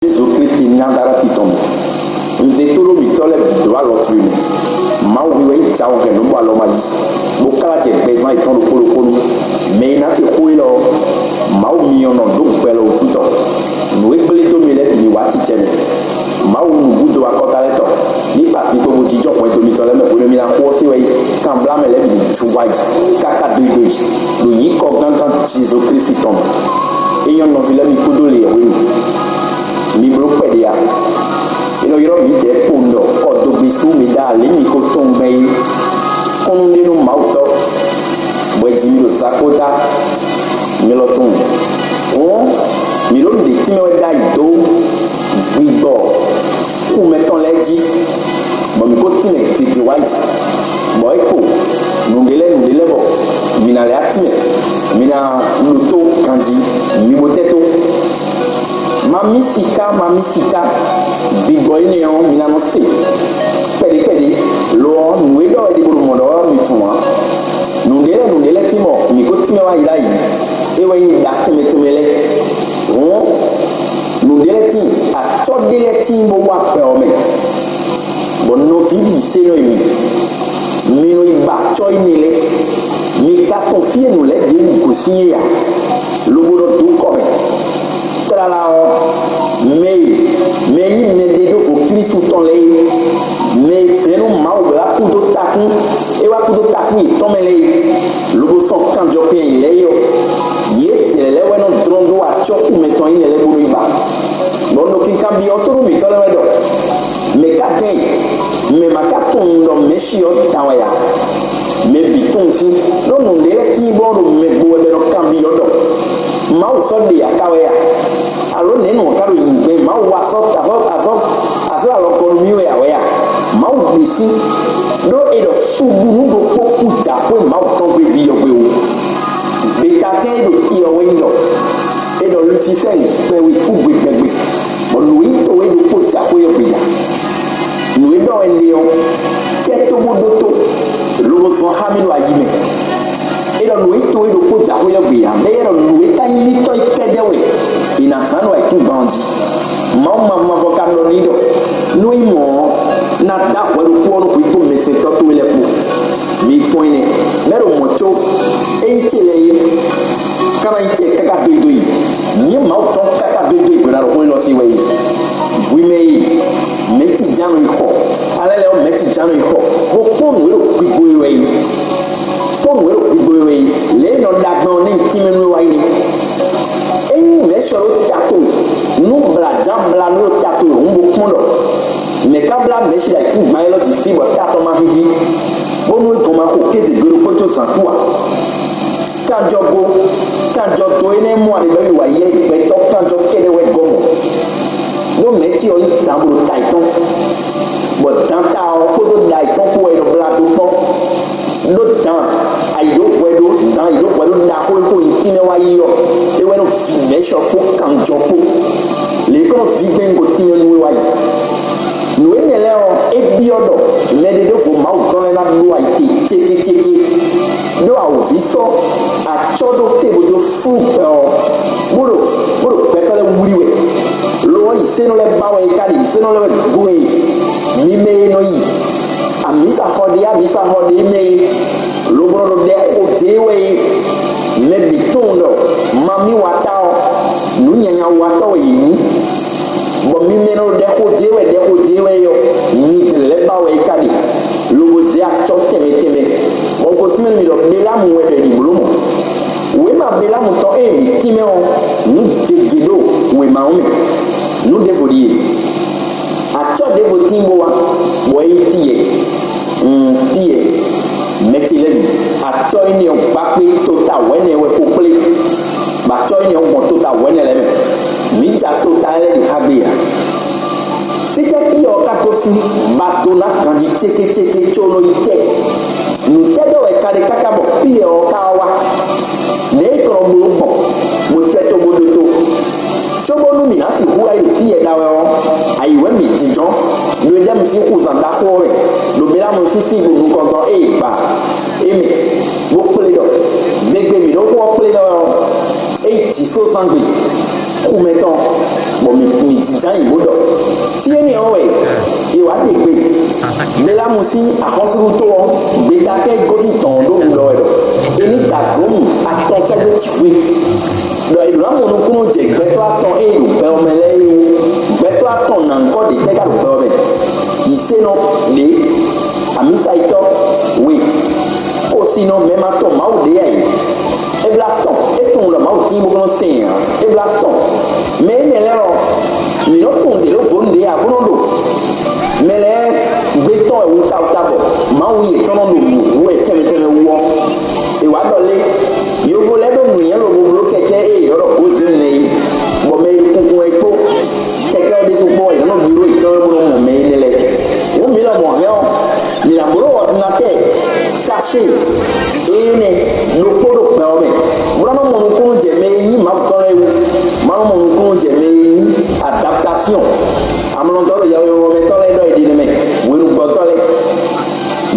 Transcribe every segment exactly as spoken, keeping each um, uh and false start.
Jezu Klísu Nazalɛ́ti tɔn mɛ. Un zé tóɖó mǐtɔn lɛ́ɛ bǐ dó alɔ towe mɛ. Mawu hwíhwɛ́ yi jawɔn hɛn nǔ bɔ alɔ ma yi, bó kplá jɛ gbɛzán yětɔn ɖokpó ɖokpó nu. Mɛ e ná se xó élɔ́ ɔ́, Mawu myɔ nɔ ɖó gbɛ lɔ wútu tɔn. Nǔ e gblé dó mi lɛ́ɛ bǐ ní wá acicɛ mɛ. Mawu nǔbúdo akɔta lɛ́ɛ tɔn, ní kpa zinkpo bó jínjɔ́n hwɛndo mitɔn lɛ́ɛ mɛ hwenu e mi ná xo ɔ́ sín wɛ yi. Kanblá mɛ lɛ́ɛ bǐ ní ju wá yi káká dóidói ɖo nyǐkɔ gángán Jezu Klísu tɔn mɛ. É nyɔ́ nɔví lɛ́ɛ mi kpódó le yɛhwenu. Mi bló kpɛɖé a? È nɔ ylɔ́ mǐdɛɛ kpowun ɖɔ kɔdogbe sú mi ɖó alě mi ko tunwun gbɛn é. Kúnnu ɖé nú Mawutɔ́, bɔ è ji mi ɖo zakpóta mi lɔ tunwun. Hǔn, mǐ ɖo nǔɖé tínmɛ wɛ ɖ'ayǐ dó gbigbɔ xu mɛtɔn lɛ́ɛ jí, bɔ mǐ ko tínmɛ gěgé wá yi, bɔ é kpo nǔɖé lɛ́ɛ nǔɖé lɛ́ɛ bɔ mǐ ná lɛ́ wá tínmɛ, mǐ ná ɖótó ganjí, mi bo tɛ́ tó. Mamí siká, mamí siká, gbigbɔ énɛ́ ɔ́, mi ná nɔ se kpɛɖé kpɛɖé. Lo ɔ́, nǔ e ɖɔ wɛ ɖi bó ɖo mɔ̌ ɖɔ wɛ mi tunwun ǎ. Nǔɖé lɛ́ɛ nǔɖé lɛ́ɛ tín bɔ mǐ ko tínmɛ wá yi ɖ'ayǐ, é wɛ nyí ɖa tɛnmɛ tɛnmɛ lɛ́ɛ. Hǔn, nǔɖé lɛ́ɛ tíin, acɔ́ ɖé lɛ́ɛ tíin bó wá gbɛ ɔ́ mɛ, bɔ nɔví bǐ se nɔ yi mì. Mi nɔ yi ba acɔ́ énɛ́ lɛ́ɛ. Mi ka tunwun fí e nǔ lɛ́ɛ ɖěbǔ gosín é ǎ, lobo nɔ dó kɔ mɛ. Tlala ɔ́, mɛ e mɛ e nyí mɛɖeɖóvo Klísu tɔn lɛ́ɛ é, mɛ e vɛ̌ɛn nú Mawu bɔ é wá kú dó takún, é wá kú dó takún yětɔn mɛ lɛ́ɛ é, lobo sɔ́ kanjɔkpɛn ayǐ lɛ́ɛ é ɔ́, yědɛɛ lɛ́ɛ wɛ nɔ dlɔ́n dó acɔ́ xu mɛtɔn énɛ́ lɛ́ɛ bó nɔ yi ba. Bɔ un ɖo kinkanbyɔ́ tónú mǐtɔn lɛ́ɛ wɛ ɖɔ: Mɛ̌ ka dɛ́n i? Mɛ̌ ma ka tunwun ɖɔ Mɛ̌si ɔ́ dan wɛ a? Mɛ bǐ tunwun fí, ɖó nǔɖé lɛ́ɛ tíin bɔ ɖo mɛ gbo wɛ bɔ è nɔ kanbyɔ́ ɖɔ: Mawu sɔ́ ɖe a ka wɛ a? Alo nɛ̌ nǔ ɔ́ ka ɖo nyigbɛ́n? Mawu wá sɔ́ azɔ̌ azɔ̌ azɔ̌ alɔgɔ́ nú mì wɛ a wɛ a? Mawu gbe sí, ɖó è ɖɔ suɖunú ɖokpó kú jǎxwé Mawu tɔn gbe byɔ́gbe ó. Gbeta kɛ́n e ɖo i ɔ́ wɛ nyí ɖɔ è ɖɔ Lusifɛ́ɛ gbɛ we kú gbegbɛgbe, bɔ nǔ e nyí towe ɖokpó jǎxwé ɔ́ gbe ya. Nǔ e ɖɔ wɛ un ɖe ɔ́, kɛ́ tó bó ɖótó, lobo zɔn xá mì ɖo ayi mɛ. É ɖɔ nǔ e nyí towe ɖokpó jǎxwé ɔ́ gbe ya, bɔ é ɖɔ nǔ e ka nyí mítɔn é kɛ́ɖɛ́ wɛ è nǎ zán ɖo ayǐkúngban ɔ́ jí. Mawu mavɔ mavɔ ka ɖɔ n'i ɖɔ: Nú é nyí mɔ̌ ɔ́, ná dó ahwɛ ɖokpó ɔ́ nú hwǐ kpó mɛsɛntɔ́ towe lɛ́ɛ kpó. Mi kpɔ́n ɛnɛ, mɛ̌ ɖo mɔ̌ có? Ényí ce lɛ́ɛ é, ká ná nyí ce káká dó e dó yi. Nyǐ Mawu tɔn káká dó e dó yi hwena ɖo xó élɔ́ sí wɛ é. Hwi mɛ e, mɛ̌ cí ján nɔ yi xɔ? Alɛ lɛ́ɛ ɔ́, mɛ̌ cí ján nɔ yi xɔ? Bó kpɔ́n nǔ e ɖo gbigbo e wɛ é. Kpɔ́n nǔ e ɖo gbigbo e wɛ é. Lě e nɔ ɖagban ɔ́ nɛ́ tínmɛ nú é wá yi nɛ́. Ényí mɛ̌ sɔ ɖó ta towe, nú blǎjǎblánú ɖo ta towe hǔn bó kpɔ́n ɖɔ: Mɛ̌ ka blá Mɛ̌si ɖo ayǐkúngban élɔ́ jí fí bɔ ta tɔn ma híhí, bónú é gɔn ma xo kéze gbe ɖokpó có zǎn kú ǎ? Kanjɔgo, kanjɔdo énɛ́ mɔ aɖeɖɔ́ yi wǎ yɛ gbɛtɔ́ kanjɔ kɛ́ɖɛ́ wɛ gɔ́ mɔ. Ɖó mɛ̌ ce ɔ́ nyí dǎn bo ɖo ta yětɔn, bɔ dǎn ta ɔ́ kpódó ɖa yětɔn kpó wɛ é nɔ blá dó kpɔ́. Ɖó dǎn ayǐɖohwɛɖó, dǎn ayǐɖohwɛɖó ɖaxó e xo nyi tínmɛ wá yi ɔ́, é wɛ nɔ vi mɛ̌ sɔ kpó kanjɔ kpó. Lě e kɔn nɔ ví gbɛ́ngo tínmɛ nú é wá yi. Nǔ énɛ́ lɛ́ɛ ɔ́, é byɔ́ ɖɔ mɛɖeɖóvo Mawu tɔn lɛ́ɛ ná ɖó ayǐ te cékécéké, ɖó awǒvi sɔ́ acɔ́ ɖó te bó dó flú gbɛ ɔ́, bó ɖo bó ɖo gbɛtɔ́ lɛ́ɛ wlí wɛ. Lo ɔ́, yisenɔ lɛ́ɛ ba wɛ é ka ɖe, yisenɔ lɛ́ɛ wɛ gbo e mi mɛ e nɔ yi amǐsaxɔ ɖé amǐsaxɔ ɖé mɛ é, lobo nɔ ɖo ɖɛ xo dě wɛ é. Mɛ bǐ tunwun ɖɔ mamíwatá ɔ́, nǔ nyanya watɔ́ wɛ yě nyí. Bɔ mi mɛ nɔ ɖɛ xo dě wɛ ɖɛ xo dě wɛ ɔ́, mi dlɛ̌ ba wɛ é ka ɖe, lobo zé acɔ́ tɛnmɛ tɛnmɛ, bɔ un ko tínmɛ nú mi ɖɔ Belámu wɛ ɖɔ è nǐ bló mɔ̌. Wěma Belámu tɔn e mǐ tínmɛ ɔ́, nǔ gěgé ɖo wěma ɔ́ mɛ. Nǔ ɖěvo ɖíe: acɔ́ ɖěvo tíin bó wá, bɔ é nyí Tiyɛ. Un Tiyɛ, mɛ ce lɛ́ɛ mi, acɔ́ énɛ́ ɔ́ gbá kpé tota wɛ̌nɛ wɛ xo kplé, bɔ acɔ́ énɛ́ ɔ́ gbɔn tota wɛ̌nɛ lɛ́ɛ mɛ. Mǐ ja tota lɛ́ɛ ɖi xá gbe ǎ. Fítɛ́ Piyɛ ɔ́ ka gosín, bɔ a do ná ganjí cékécéké có nɔ yi tɛ́? Nǔtɛ́ ɖɔ wɛ ka ɖe káká bɔ Piyɛ ɔ́ ka wá? Nɛ̌ è kɔn nɔ bló gbɔn, bó tɛ́ tó bó ɖótó? Cóbónú mǐ ná sixú wá yi ɖo Piyɛ ɖa wɛ ɔ́, ayǐ wɛ mǐ jínjɔ́n, ɖo Edɛ́mu sín xuzan ɖaxó ɔ́ mɛ, ɖo Belámu sín sín nukɔntɔn e è gba é mɛ, bó kplé ɖɔ: Gbegbe mǐ ɖo xó ɔ́ kplé ɖɔ ɔ́, é yi jǐ só zán gbe xu mɛtɔn, bɔ Mi, mi jínjɔ́n ayǐ bó ɖɔ: "Fí énɛ́ ɔ́ wɛ è wǎ ɖe gbe Belamu sín axɔ́súɖuto ɔ́, gbeta kɛ́ gosín tɔn ɔ́ ɖó ɖiɖɔ wɛ ɖɔ: 'È ní da glǒmu atɔn sɛ́ dó jǐxwé, ɖɔ è ɖǒ ná mɔ nukúnnú jɛ gbɛtɔ́ atɔn e ɖo gbɛ ɔ́ mɛ lɛ́ɛ é wú. Gbɛtɔ́ atɔn nǎ nyǐkɔ ɖě tɛ́ ka ɖo gbɛ ɔ́ mɛ? Yǐsenɔ ɖě, amǐsayitɔ́ we, xósinɔ mɛ ma tɔn Mawu ɖě ǎ é. É blá tɔn, é tunwun ɖɔ Mawu tíin bó nɔ́ sɛn ǎ. É blá tɔn. Mɛ énɛ́ lɛ́ɛ ɔ́, mǐ nɔ́ tunwun ɖě ɖó vodún ɖě ǎ bó nɔ́ ɖo mɛ lɛ́ɛ gbé tɔn wɛ wutawuta bɔ Mawu yětɔn nɔ ɖo nǔ hu wɛ tɛnmɛ tɛnmɛ wú ɔ́, è wǎ ɖɔ lé: 'Yovo lɛ́ɛ ɖo nǔnywɛ́ lobo bló kɛkɛ́ e è ylɔ́ ɖɔ Gozɛ́n é, bɔ mɛ e ɖo kunkun wɛ kpó kɛkɛ́ ɔ́ ɖésú kpó ɔ́, yě nɔ ɖó yětɔn bó nɔ́ mɔ mɛ énɛ́ lɛ́ɛ.' Wǔ mǐ lɔmɔ̌ hɛn ɔ́, mǐ ná bló ɔrdinatɛ́ɛ kasé énɛ́ ɖokpó ɖo gbɛ ɔ́ mɛ, bó ná nɔ mɔ nukúnnú jɛ mɛ e nyí Mawu tɔn lɛ́ɛ wú. Má nɔ mɔ nukúnnú jɛ mɛ e nyí adaptasyɔn. Amlɔdɔ́ ɖo yɛhwehuhu mɛ tɔn lɛ́ɛ ɖɔ è ɖe nɛmɛ, hwenugbɔtɔ́ lɛ́ɛ,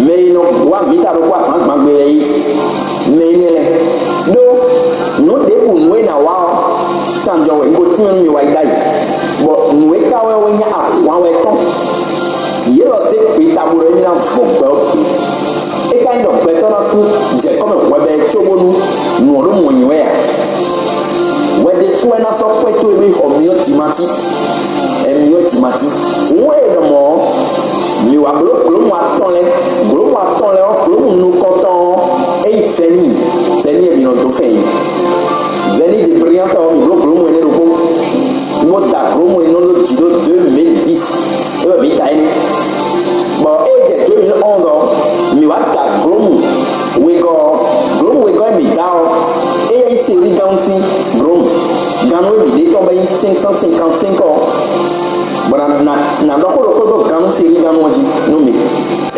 mɛ e nɔ wá mǐ ta ɖokpó azǎn gbangbe lɛ́ɛ é, mɛ énɛ́ lɛ́ɛ. Ɖó nǔ ɖěbǔ nǔ e è nǎ wa ɔ́, kanjɔ wɛ un ko tínmɛ nú mi wá yi ɖ'ayǐ, bɔ nǔ e ka wɛ wɛ nyí ahwan wɛ tɔn. Yě lɔ zé gbeta bo ɖɔ émí ná vɔ gbɛ ɔ́ gbe. É ka nyí ɖɔ gbɛtɔ́ ná kú jɛ kɔ́ mɛ hwɛbɛɛ cóbónú nǔ ɔ́ ɖó mɔ̌ nyi wɛ ǎ. Hwɛ ɖésú wɛ ná sɔ́ kwɛ́ towe bó yi xɔ myɔ timáti. Ɛ myɔ timáti. Hǔn e è nɔ mɔ ɔ́, mǐ wá bló glǒmu atɔn lɛ́ɛ. Glǒmu atɔn lɛ́ɛ ɔ́, glǒmu nukɔntɔn ɔ́, é nyí vɛníi. Vɛníi e mǐ nɔ dó fɛn é. Vɛníi de briyantɔ ɔ́, mǐ bló glǒmu énɛ́ ɖokpó. Bó da glǒmu e nɔ ɖó jǐ ɖó deux mille dix é wɛ mǐ da é nɛ́. Bɔ ée jɛ deux mille onze ɔ́, mǐ wá da glǒmu wegɔ́ ɔ́. Glǒmu wegɔ́ e mǐ da ɔ́, éyɛ́ nyí Seligán sín glǒmu. Gannú e mǐ ɖe tɔn bɔ é nyí cinq cent cinquante-cinq ɔ́, bɔ nǎ nǎ nǎ ɖɔ xó ɖokpó dó gannú Seligán ɔ́ jí nú mì.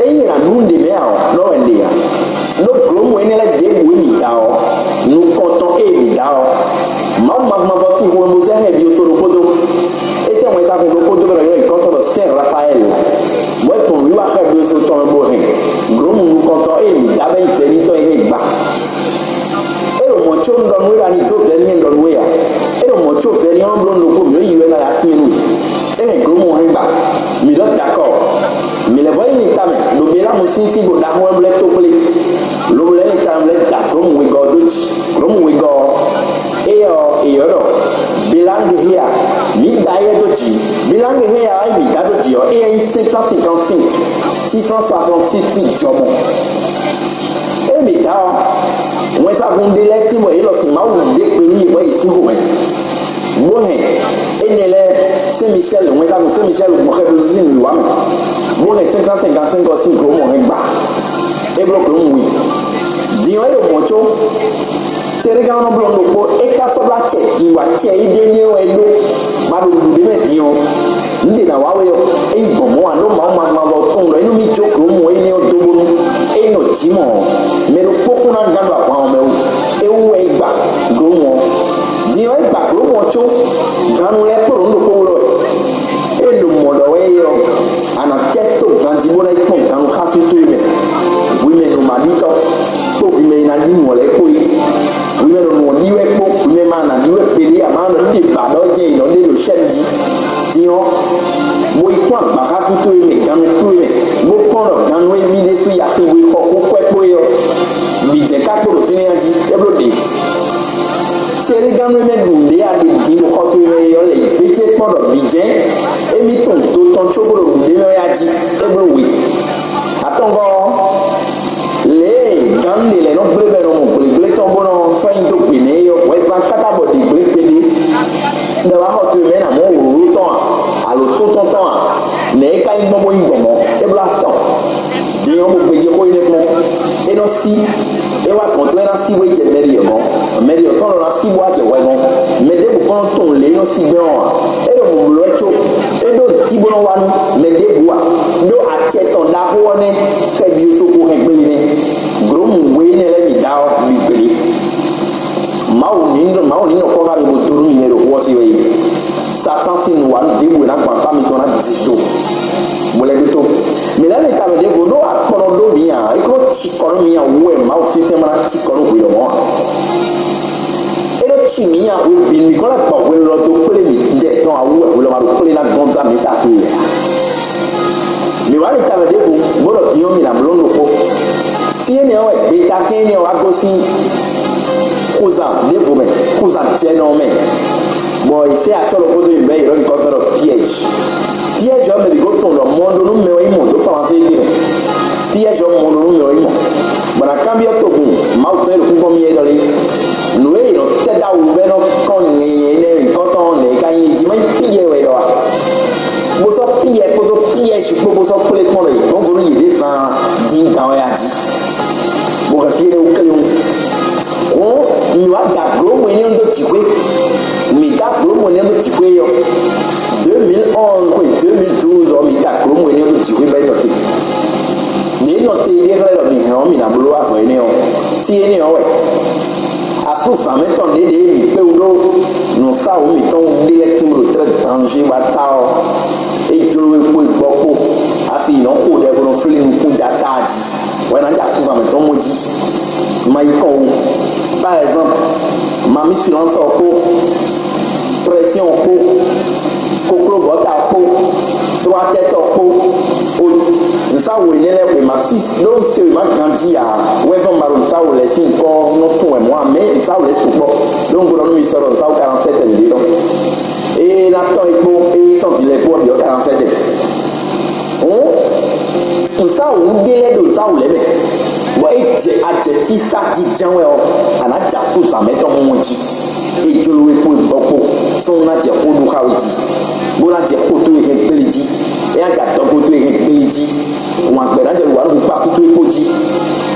Ényí è nǎ ɖu nǔɖé mɛ ǎ ɔ́, nɔ́ wɛ un ɖe ǎ. Ɖó glǒmu énɛ́ lɛ́ɛ ɖěbǔ e mǐ da ɔ́, nukɔntɔn e mǐ da ɔ́, Mawu mavɔ mavɔ sín xomɛ bó zɛ xɛ byɔ́ só ɖokpó dó. É sɛ́ wɛnsagun ɖokpó dó bɔ è nɔ ylɔ́ nyǐkɔ tɔn ɖɔ Sɛ́n Rafayɛ́li, bɔ é gbɔn nǔwiwa xɛ byɔ́ só tɔn mɛ bó hɛn glǒmu nukɔntɔn e mǐ da bɔ é nyí vɛ̌ mitɔn é hɛn gba. É ɖo mɔ̌ có un ɖɔ nú we ɖɔ a ní dó vɛ̌ n'i, un ɖɔ nú we ǎ. É ɖo mɔ̌ có vɛ̌ n'i ɔ́ nɔ bló un ɖokpó mǐ ó yi wɛ ná ya tínmɛ nú we. É hɛn glǒmu ɔ́ hɛn gba. Mǐ ɖɔ dakɔ. Mǐ lɛ́ vɔ́ yi mi tamɛ ɖo Belámu sín síngbó ɖaxó ɔ́ blɛ́ tó kplé. Lobo lɛ́ mi tamɛ lɛ́ da glǒmu wegɔ́ ɔ́ dó jǐ. Glǒmu wegɔ́ ɔ́, éyɛ́ ɔ́, è ylɔ́ ɖɔ Belángehea. Mǐ da éyɛ́ dó jǐ. Belángehea ɔ́, mǐ da dó jǐ ɔ́, éyɛ́ nyí cinq cent cinquante-cinq, six cent soixante-six jɔmɔ. Ée mǐ da ɔ́, wɛnsagun ɖé lɛ́ɛ tín bɔ yě lɔ sin Mawu ɖe gbe nú yě bɔ yě sín xomɛ, bó hɛn énɛ́ lɛ́ɛ Sɛ́n Micɛ́li, wɛnsagun Sɛ́n Micɛ́li gbɔn Xɛblózín nǔwiwa mɛ, bó hɛn cinq cent cinquante-cinq ɔ́ sín glǒmu hɛn gba. É bló glǒmu wi. Din ɔ́, é ɖo mɔ̌ có Seɖéganɔ bló nú ɖokpó, é ka sɔ́ bló acɛ din bɔ acɛ e ɖe n'i wɛ é ɖó. Ma ɖo nǔɖuɖu ɖé mɛ din ɔ́, nǔ ɖě ná wa we ɔ́, é nyí gbɔn mɔ̌ ǎ, ɖó Mawu ma ma vɔ tunwun ɖɔ é nú mì jó glǒmu énɛ́ ɔ́ dó bónú é nyɔ jǐ mɔ ɔ́, mɛ ɖokpó kún ná gán ɖo ahwan ɔ́ mɛ wú. É wú wɛ é gba glǒmu ɔ́. Din ɔ́, é gba glǒmu ɔ́ có gannú lɛ́ɛ kpo ɖo nǔ ɖokpó wú lɔ wɛ. Ée un ɖo mɔ̌ ɖɔ wɛ é ɔ́, a nǎ tɛ́ tó ganjí bó ná yi kpɔ́n gannú xá sú towe mɛ, hwi mɛ nǔmaɖitɔ́, kpó hwi mɛ e ná ɖi nǔ ɔ́ lɛ́ɛ kpó é. Hwi mɛ ɖo nǔ ɔ́ ɖi wɛ kpó, hwi mɛ ma nǎ ɖi wɛ gbeɖé, a ma nɔ ɖe ba ɖɔ jɛ è nɔ ɖe ɖo sɛ́n jí. Din ɔ́, bo yi kpɔ́n agbaxáxú towe mɛ, gannú towe mɛ, bó kpɔ́n ɖɔ gannú e mì ɖésú yi axi bo yi xɔ kú kwɛ́ kpó é ɔ́, bǐ jɛ́n ka kpo ɖo fínɛ́ a jí, é bló ɖě. Seɖéganú e mɛ ɖu nǔɖé a ɖe din ɖo xɔ towe mɛ é ɔ́ lɛ́ yi gbéjé kpɔ́n ɖɔ bǐ jɛ́n émí tunwun do tɔn cóbó ɖo nǔɖé mɛ wɛ a jí, é bló we. Atɔngɔ́ ɔ́, lě e gǎn ɖě lɛ́ɛ nɔ gblé bɔ è nɔ mɔ gblégblétɔ́ bó nɔ sɔ́ nyi dó gbe nɛ́ é ɔ́, hwɛzán káká bɔ ɖě gblé kpéɖé. Ɖɔ wá xɔ towe mɛ ná mɔ wlǒwló tɔn a, alo tótɔn tɔn a, nɛ̌ é ka nyí gbɔn bó nyí gbɔn mɔ̌? É bló atɔn. Din ɔ́, bó gbéjé xó énɛ́ kpɔ́n. É nɔ sí, é wá gɔ̌n tɔn é ná sí bó yi jɛ mɛɖi ɔ́ gɔ́n. Mɛɖi ɔ́ tɔn lɔ ná sí bó wá jɛ hwɛ gɔ́n. Mɛ ɖěbǔ kɔn nɔ tunwun lě e nɔ sí gbɛ́ ɔ́ ǎ. É ɖo mɔ̌ bló wɛ có é ɖó nǔtí bó nɔ wá nú mɛ ɖěbǔ ǎ. Ɖó acɛ tɔn ɖaxó ɔ́ nɛ́ xɛ byɔ́ sóxo hɛn gbé nɛ́. Glǒmu we énɛ́ lɛ́ɛ bǐ da ɔ́ bǐ gbě. Mawu ní nɔ Mawu ní nɔ kpɔ́ xá mi bó dó nú mi mɛ ɖo xó ɔ́ sí wɛ é. Satan sín nǔwanú ɖěbǔ e ná gbɔn akpá mitɔn ná dǐ do. Mo lɛ́ ɖótó. Mǐ lɛ́ mi tamɛ ɖěvo ɖó akpɔnɔ ɖó mǐ ǎ. É kó cikɔ nú mǐ ǎ wú wɛ Mawu sínsɛ́n ma ná cikɔ nú hwelɔ̌mɔ́ ǎ. É ɖó cí mǐ ǎ hwe bǐ mǐ kɔn lɛ́ gbɔ hwenu lɔ dó kplé mǐ ɖɛ tɔn ǎ wú wɛ mi sa towe lɛ́ɛ ǎ. Mǐ wá li tamɛ ɖěvo bó ɖɔ din ɔ́, mǐ ná bló nú ɖokpó. Fí énɛ́ ɔ́ wɛ gbetakɛ́n énɛ́ ɔ́ wá gosín xozan ɖěvo mɛ, xozan jɛnɔ mɛ, bɔ è sɛ́ acɔ́ ɖokpó dó nyi bɔ è ylɔ́ nyǐkɔ tɔn ɖɔ Piɛ́zi. Piɛ́zi ɔ́, mɛ bǐ ko tunwun ɖɔ mɔ ɖó nú mɛ wɛ nyí mɔ̌ dó Falansé égbé mɛ. Piɛ́zi ɔ́ mɔ ɖó nú mɛ wɛ nyí mɔ̌. Bɔ è nǎ kanbyɔ́ togun Mawu tɔn e ɖo kúnkɔn mì é ɖɔ lé? Nǔ e è nɔ tɛ́ dó awu bɔ é nɔ kɔn nyɛnyɛ énɛ́ nyǐkɔ tɔn ɔ́, nɛ̌ é ka nyí? È ji má nyí Piyɛ́ɛ wɛ ɖɔ a? Bó sɔ́ Piyɛ́ɛ kpódó Piɛ́zi kpó bó sɔ́ kplé kpɔ́n ɖɔ yě gbɔn vo nú yěɖée zaan dín gǎn wɛ a jí? Bó hɛn fí énɛ́ wú kléwún. Hǔn mǐ wá da glǒmu énɛ́ ɔ́ dó jǐxwé. Mǐ da glǒmu énɛ́ ɔ́ dó jǐxwé ɔ́, deux mille onze xwe deux mille douze ɔ́, mǐ da glǒmu énɛ́ ɔ́ dó jǐxwé bɔ é nɔ te. Ɖě nɔ te ɖé xlɛ́ ɖɔ mǐ hɛn ɔ́, mǐ ná bló azɔ̌ énɛ́ ɔ́. Fí énɛ́ ɔ́ wɛ. Asú zǎnmɛ tɔn ɖě ɖě mǐ kpé wú ɖó nǔsáwǔ mǐtɔn wú ɖé lɛ́ɛ tín ɖo tlɛ́ danzé wá sá ɔ́, é jló we kpó é gbɔ kpó. Asi yi nɔ xo ɖɛ bó nɔ flí nukún ja táa jí, wɛ ná jɛ asú zǎnmɛ tɔn mɔ jí. Ma yi kɔn wú. Par exemple, mami silence ɔ́ kpó, pression kpó, koklóbɔta kpó, trɔatɛtɔ kpó, o nǔsáwǔ énɛ́ lɛ́ɛ xwe ma sí ɖó se wě ma ganjí ǎ. Wɛzɔ́n ma ɖo nǔsáwǔ lɛ́ɛ sín nyǐkɔ nɔ tún wɛ mɔ̌ ǎ, mɛ nǔsáwǔ lɛ́ɛ sukpɔ́. Ɖó un gblɔ nú mi sɔ ɖɔ nǔsáwǔ quarante-sept mǐ ɖe tɔn. Ée ná tɔn é kpó, ée tɔn din lɛ́ɛ kpó ɔ́ bǐ ɔ́ quarante-sept. Hǔn nǔsáwǔ ɖé lɛ́ɛ ɖo nǔsáwǔ lɛ́ɛ mɛ, bɔ é jɛ ajɛsísá jínjɔ́n wɛ ɔ́, a nǎ jɛ asú zǎnmɛ tɔn mɔ jí. É jló we kpó é gbɔ kpó, súnnu ná jɛ xó ɖu xá we jí, bó ná jɛ xó towe hɛn gbélé jí, é ná jɛ adɔgo towe hɛn gbélé jí, wǎn gbɛ ná jɛ wǎ ɖu kpá asú towe kpó jí.